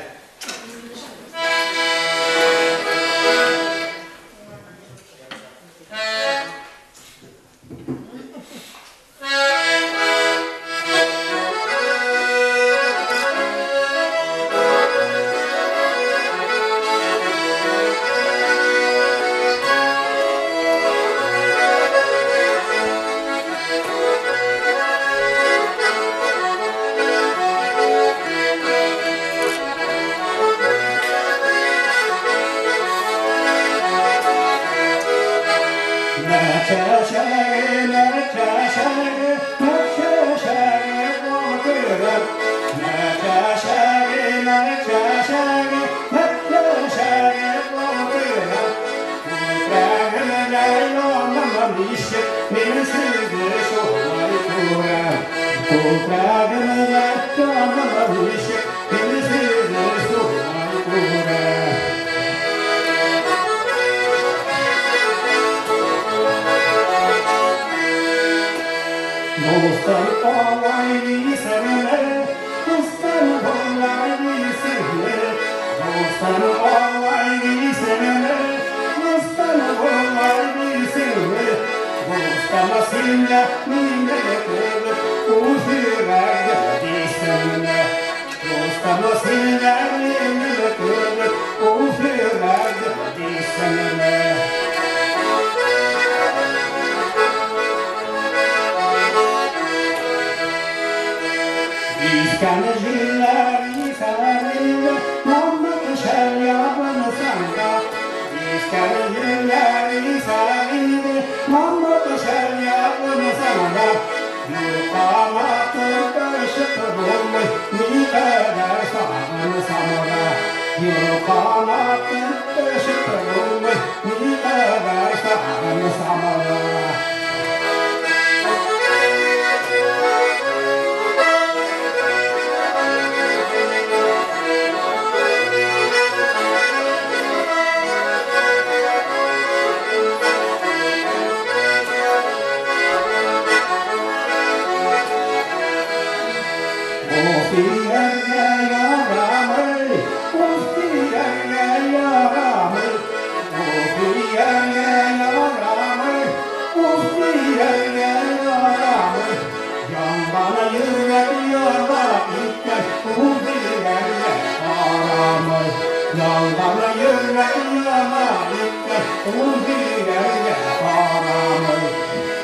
Салганы йөрәк яна икән, ул дигәнгә карамый.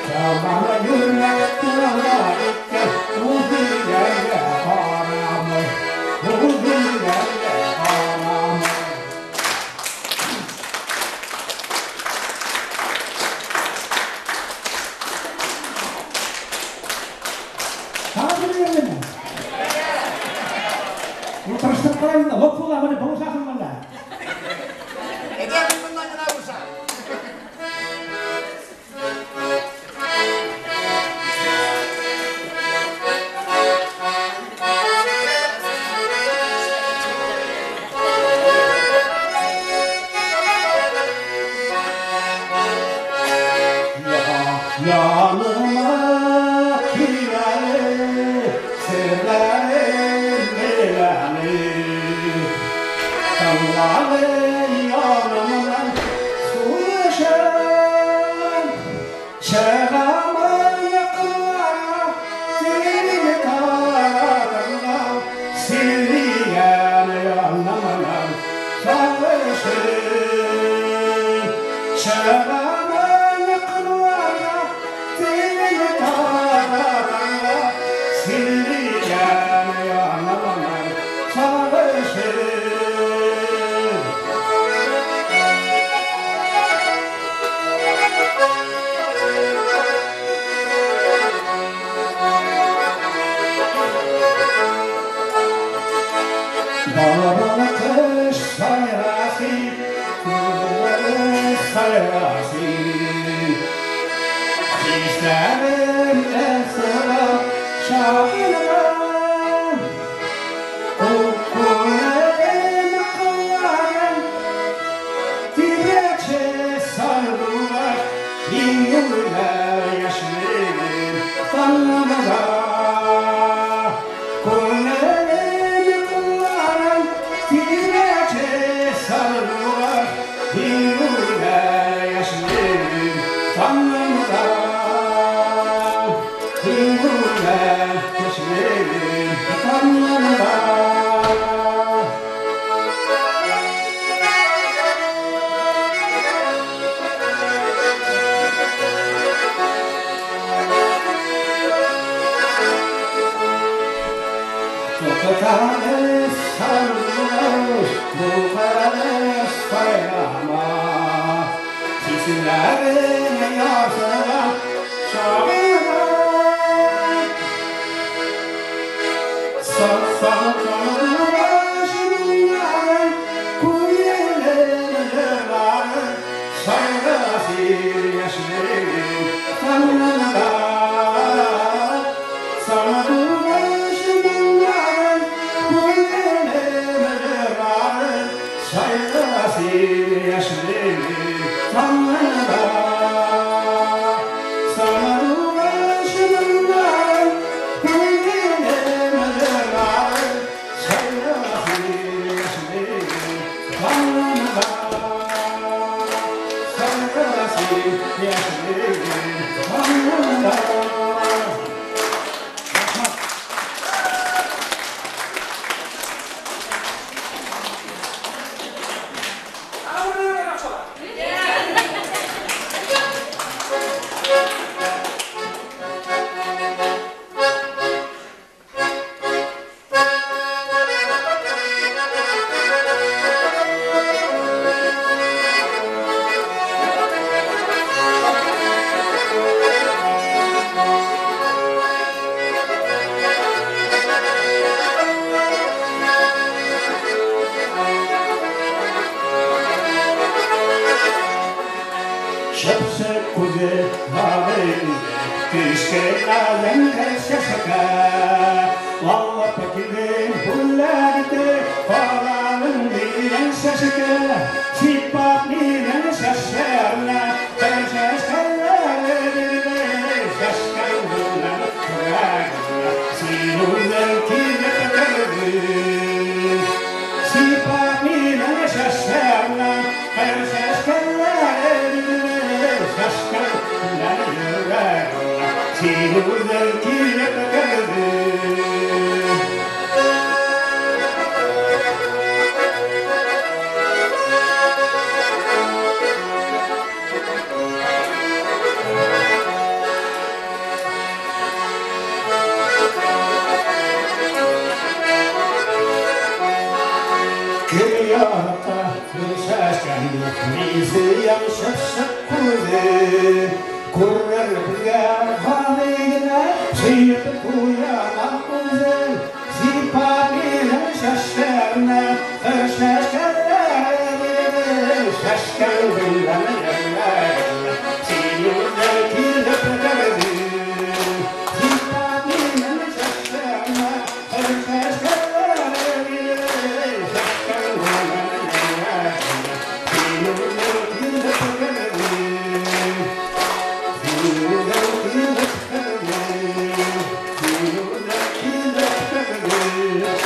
Салганы йөрәк яна икән, ул дигәнгә карамый. Ул дигәнгә карамый. Тырыштырып карайм да, Лотфулла, менә булышасың монда. Әйдә, мин моннан гына булышам. Yanıma kileri, sırlarım bileni. Salları yanımdan suyuşan, Şegamı yakınlara, dilimi taratırlar, Sirriyen yanımdan savaşır. Şegamı yakınlara, dilimi taratırlar, Sirriyen yanımdan savaşır. Balabalı kış sayrası, kızları sayrası. Hislerim esra şairler, Kokularım kılarım, Dilekçe sardılar, Yıllar yaşlarım tanrılar. Kullarım kılarım, Dilekçe sardılar, Yıllar yaşlarım tanrılar. Yıllar yaşlarım tanrılar. Tutanı sarılmış bu kararı saylama. Sizlerin yarsına şairler. Чәчкән Лизиям чыпчык күзе. Күрер күзгә гади генә, Сөеп куям үзен. Сипа минем чәчләрне, Кыр чәчкәләре Чәчкән гөлләр. Син үзең килеп кердең. Сипа минем чәчләрне, Кыр чәчкәләре Чәчкән гөлләр. Син үзең килеп кердең. Син үзең килеп кердең. Син үзең килеп кердең.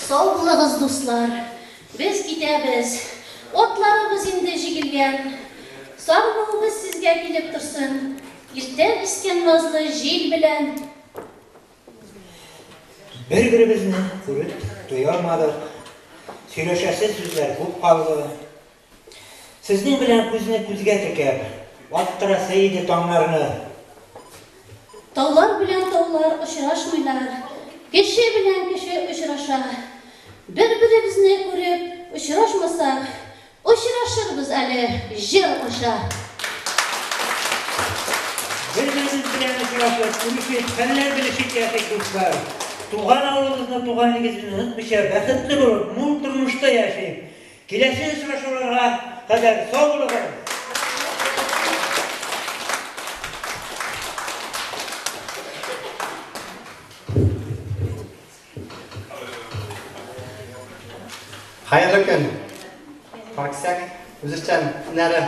Сау булыгыз, дуслар. Без китәбез. Атларыбыз инде җигелгән. Сагынуыбыз сезгә килеп торсын. Иртән искән назлы җил белән. Бер-беребезне күреп туя алмадык. Сөйләшәсе сүзләр күп калды. Сезнең белән күзне күзгә текәп, аттырасы иде таңнарны. Таулар белән таулар очрашмыйлар, кеше белән кеше очраша. Бер-беребезне күреп очрашмасак, очрашырбыз әле җыр аша. Бер-беребез белән очрашып, күрешеп, хәлләр белешеп яшик, дуслар. Туган авылыбызны, туган нигезебезне онытмыйча, бәхетле булып, мул тормышта яшик. Киләсе очрашуларга кадәр сау булыгыз! Хәерле көн! Парксәк үзешчән һөнәре.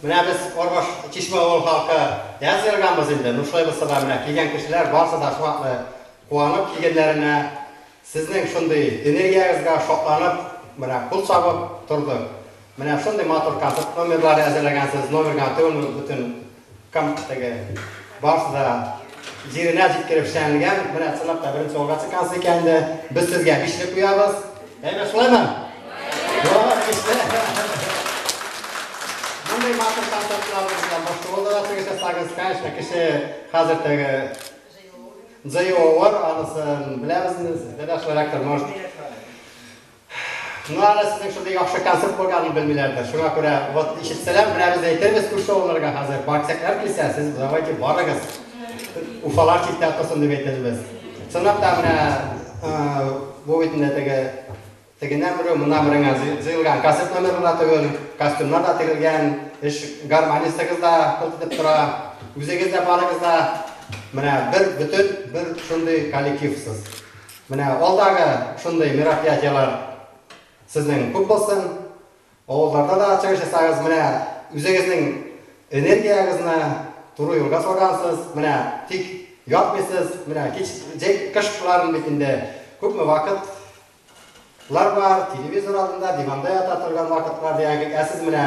Менә без Орбаш Чишмә авыл халкы яз җыелганбыз инде. Ну шулай булса да менә килгән кешеләр барысы да шуңа куанып килгәннәренә, сезнең шундый энергиягезгә шатланып, менә кул чабып тордык. Менә шундый матур концерт номерлары әзерләгәнсез, номер гына түгел, бөтен ком теге барысы да җиренә җиткереп эшләнелгән. Менә чынлап та беренче алга чыккансыз икән инде. Без сезгә бишле куябыз. Әйме, шулаймы? Юк, бишле. Мондый матур концертлар белән башка авылда да чыгыш ясагыз, конечно, кеше хәзер теге җыюы анысын беләбез инде, сездә дә шулайрактыр, может. Ну, әле сезнең шундый яхшы концерт булганын белмиләрдер. Шуңа күрә, вот ишетсәләр, менә без әйтербез күрше авылларга хәзер. Барсаклар килсә, сез давайте барыгыз. Уфалар читтә торсын дип әйтербез. Чынлап та менә бу бит инде теге тегеннән берәү, моннан береңә җыелган концерт номеры да түгел, костюмнар да тегелгән, эш гармонистыгыз да кылт итеп тора, үзегез дә барыгыз да менә бер бөтен бер шундый коллективсыз. Менә алдагы шундый мероприятиеләр сезнең күп булсын. Авылларда да чыгыш ясагыз, менә үзегезнең энергиягезне туры юлга салгансыз. Менә тик Ятмыйсыз, менә кич, җәй, кышларын бит инде күпме вакытлар бар, телевизор алдында, диванда ята торган вакытлар дигән кебек. Ә сез менә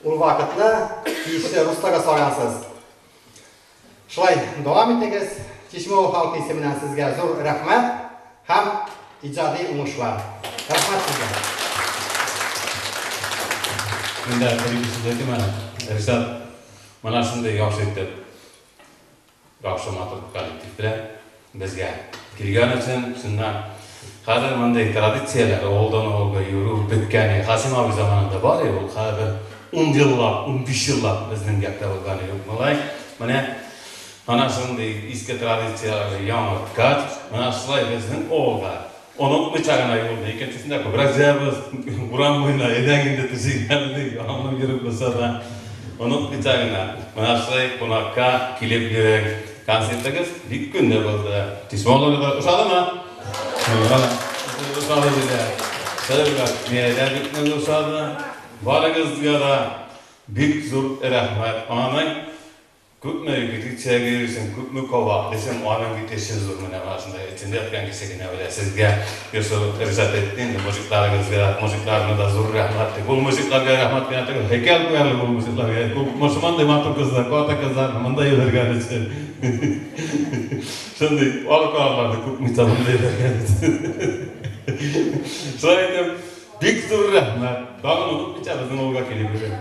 ул вакытны тиешле руслога салгансыз. Шулай дәвам итегез. Чишмә авыл халкы исеменнән сезгә зур рәхмәт һәм иҗади уңышлар. Рәхмәт сезгә. Мин дә бер-ике сүз әйтим әле. Ришат, менә шундый яхшы итеп, яхшы матур коллектив белән безгә килгән өчен, чыннан, хәзер мондый традицияләр авылдан авылга йөрү беткән. Касыйм абый заманында бар иде ул, хәзер 10 еллап, 15 еллап безнең якта булганы юк болай. Менә ана шундый иске традицияләрне яңарткач, менә шулай безнең авылга онытмыйча гына юлны, икенчесендә күбрәк җыябыз, урам буена әйдәң инде төшик әле дип, ялынып йөреп булса да, онытмыйча гына, менә шулай кунакка килеп йөрең. Концертыгыз бик күңелле булды. Чишмә авылы ошадымы? Ошады диде. Миңа дә бик нык ошады. Барыгызга да бик зур рәхмәт. Аның күпме репетициягә йөрисең, күпме кабатлыйсың, аның бит эше зур, менә шунда эчендә яткан кеше генә белә. Сезгә Йосыф рөхсәт итте инде, мужикларыгызга, мужикларына да зур рәхмәт. Ул мужикларга рәхмәт кенә түгел, һәйкәл куярлык ул мужикларга. Күп шундый матур кызлар, каты кызлар монда йөргән өчен. Шундый алкаларды күпме монда йөргән өчен. Шулай итеп, бик зур рәхмәт. Тагын онытмыйча безнең авылга килеп йөрегез.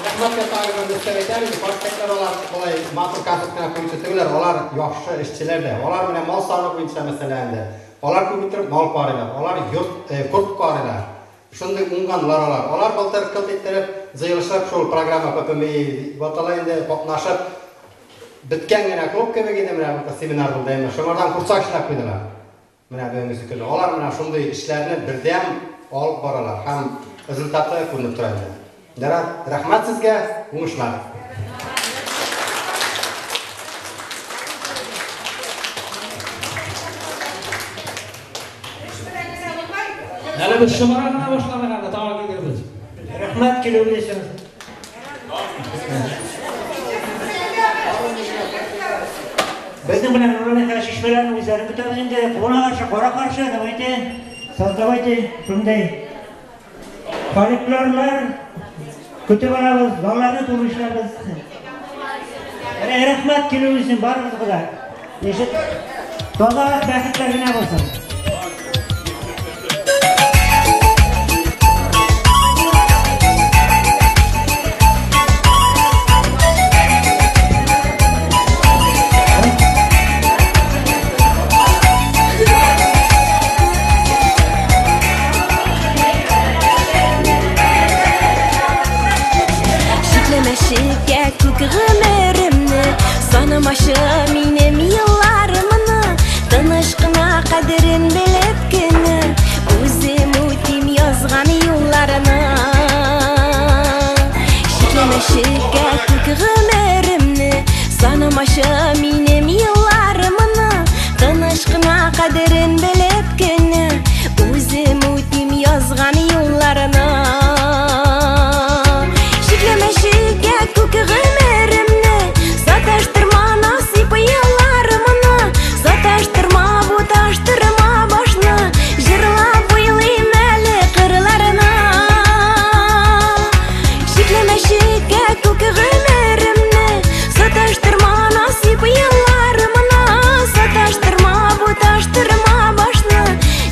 Рәхмәткә тагын бер өстәп әйтәм инде, парктәкләр алар болай матур концерт кына куючы түгелләр, алар яхшы эшчеләр дә. Алар менә мал саны буенча мәсәлән инде. Алар күп иттереп мал карыйлар, алар йорт, корт карыйлар. Шундый уңганлар алар. Алар былтыр кылт иттереп җыелышып шул программа ППМИ дип атала инде, катнашып беткән генә клуб кебек иде менә былтыр семинар булды, әмма шуңардан курсак эшләп куйдылар. Менә бүгенге көндә алар менә шундый эшләрне бердәм алып баралар һәм результаты күренеп тора инде. Ярар, рәхмәт сезгә, уңышлар. Әле без шомара гына башладык анда, тагын килербез. Рәхмәт килүегез өчен. Безнең белән Нурания чишмәләрнең үзләрен көтәбез инде. Куна каршы, кара каршы, давайте, создавайте шундый фольклорлар көтеп алабыз, балаларны тормышларбыз. Рәхмәт килүегез өчен барыгызга да. Ишет. Таза бәхетләр генә булсын. Чикләмәшеккә күк гомеремне, санамашы минем елларымны, тыныч кына кадерен белеп кенә, үзем үтим язган юлларны. Чикләмәшеккә күк гомеремне, санамашы минем елларымны, тыныч кына кадерен белеп кенә, үзем үтим язган юлларны. Чикләмәшеккә күк гомеремне, саташтырма насыйп елларымны, саташтырма, буташтырма башны, җырлап уйлыйм әле кырларына. Чикләмәшеккә күк гомеремне, саташтырма насыйп елларымны, саташтырма, буташтырма башны,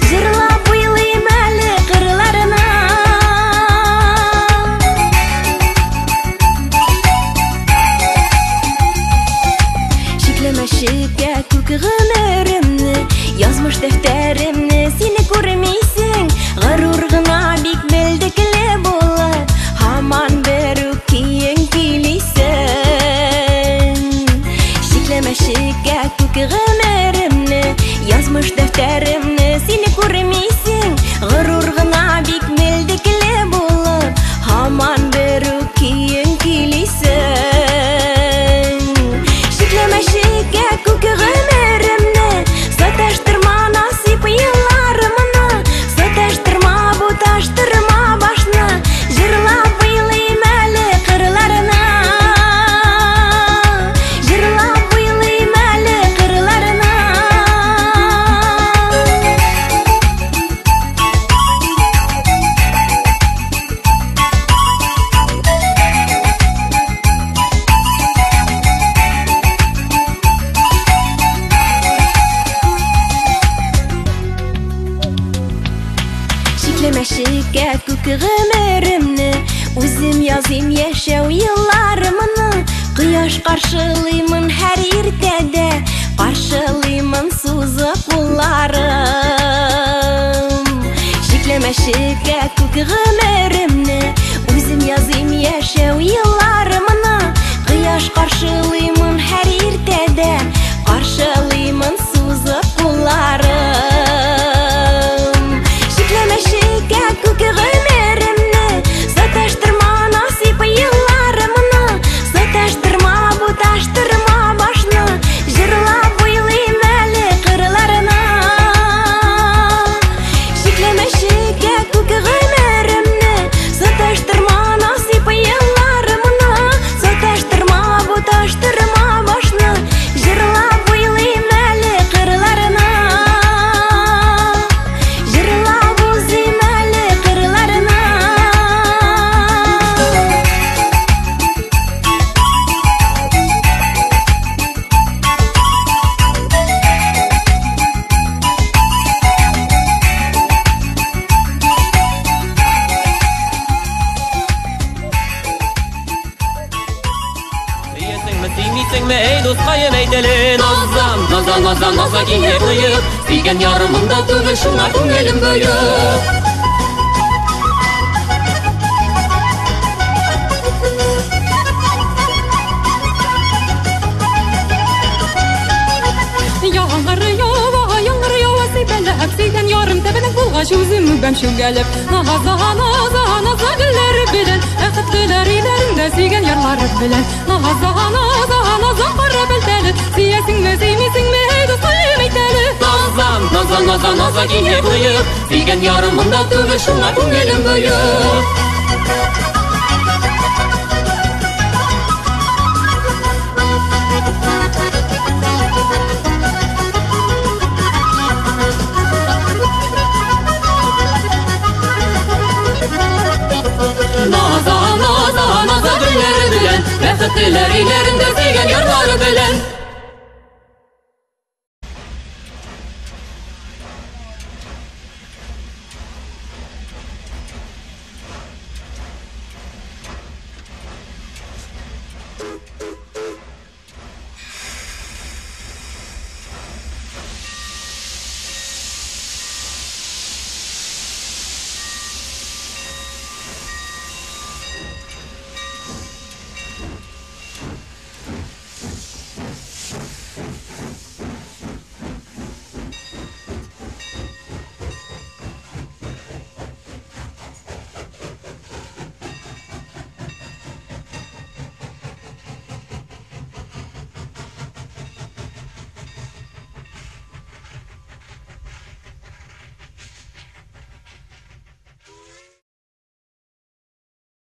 җырлап уйлыйм әле кырларына. Чикләмәшеккә күк гомеремне, язмыш дәфтәремне сине күрмисең, горур гына бик белдекле булып, һаман бер үк киең килисең. Чикләмәшеккә күк гомеремне, язмыш дәфтәремне сине күрмисең, горур гына бик белдекле булып, һаман бер үк киең килисең. Чикләмәшеккә күк гомеремне, саташтырма насыйп елларымны, күк гомеремне, үзем языйм яшәү елларымны. Кояш каршылыймын һәр иртәдә, каршылыймын сузып кулларым. Чикләмә шиккә күк гомеремне, үзем языйм яшәү елларымны. Кояш каршылыймын һәр иртәдә, каршылыймын сузып кулларым. Чикләмә шиккә күк гомеремне, саташтырма насыйп елларымны. Саташтырма, буташтырма башны, җырлап уйлыйм әле кырларына. Чикләмә шиккә күк гомеремне, саташтырма насыйп елларымны. Саташтырма, буташтырма башны, җырлап уйлыйм әле кырларына. Җырлап узыйм әле кырларына. Сөясеңме, сөймисеңме, эй дускаем, әйт әле. Назам, наза, наза, наза киеп куеп, сөйгән ярым монда түгел, шуңа күңелем боек. Яңгыр ява, яңгыр ява сибәләп, сөйгән ярым тәбәнәк булгач үзем үбәм чүгәләп. Наза, наза, наза гөлләре белән, бәхетлеләр өйләрендә сөйгән ярлары белән. Наза, наза, наза кара бәлтәле, сөясеңме, сөймисеңме, эй дускаем, әйт әле. Назам, наза, наза, наза киеп куеп, сөйгән ярым монда түгел, шуңа күңелем боек. Наза, наза, наза гөлләре белән, бәхетлеләр өйләрендә сөйгән ярлары белән.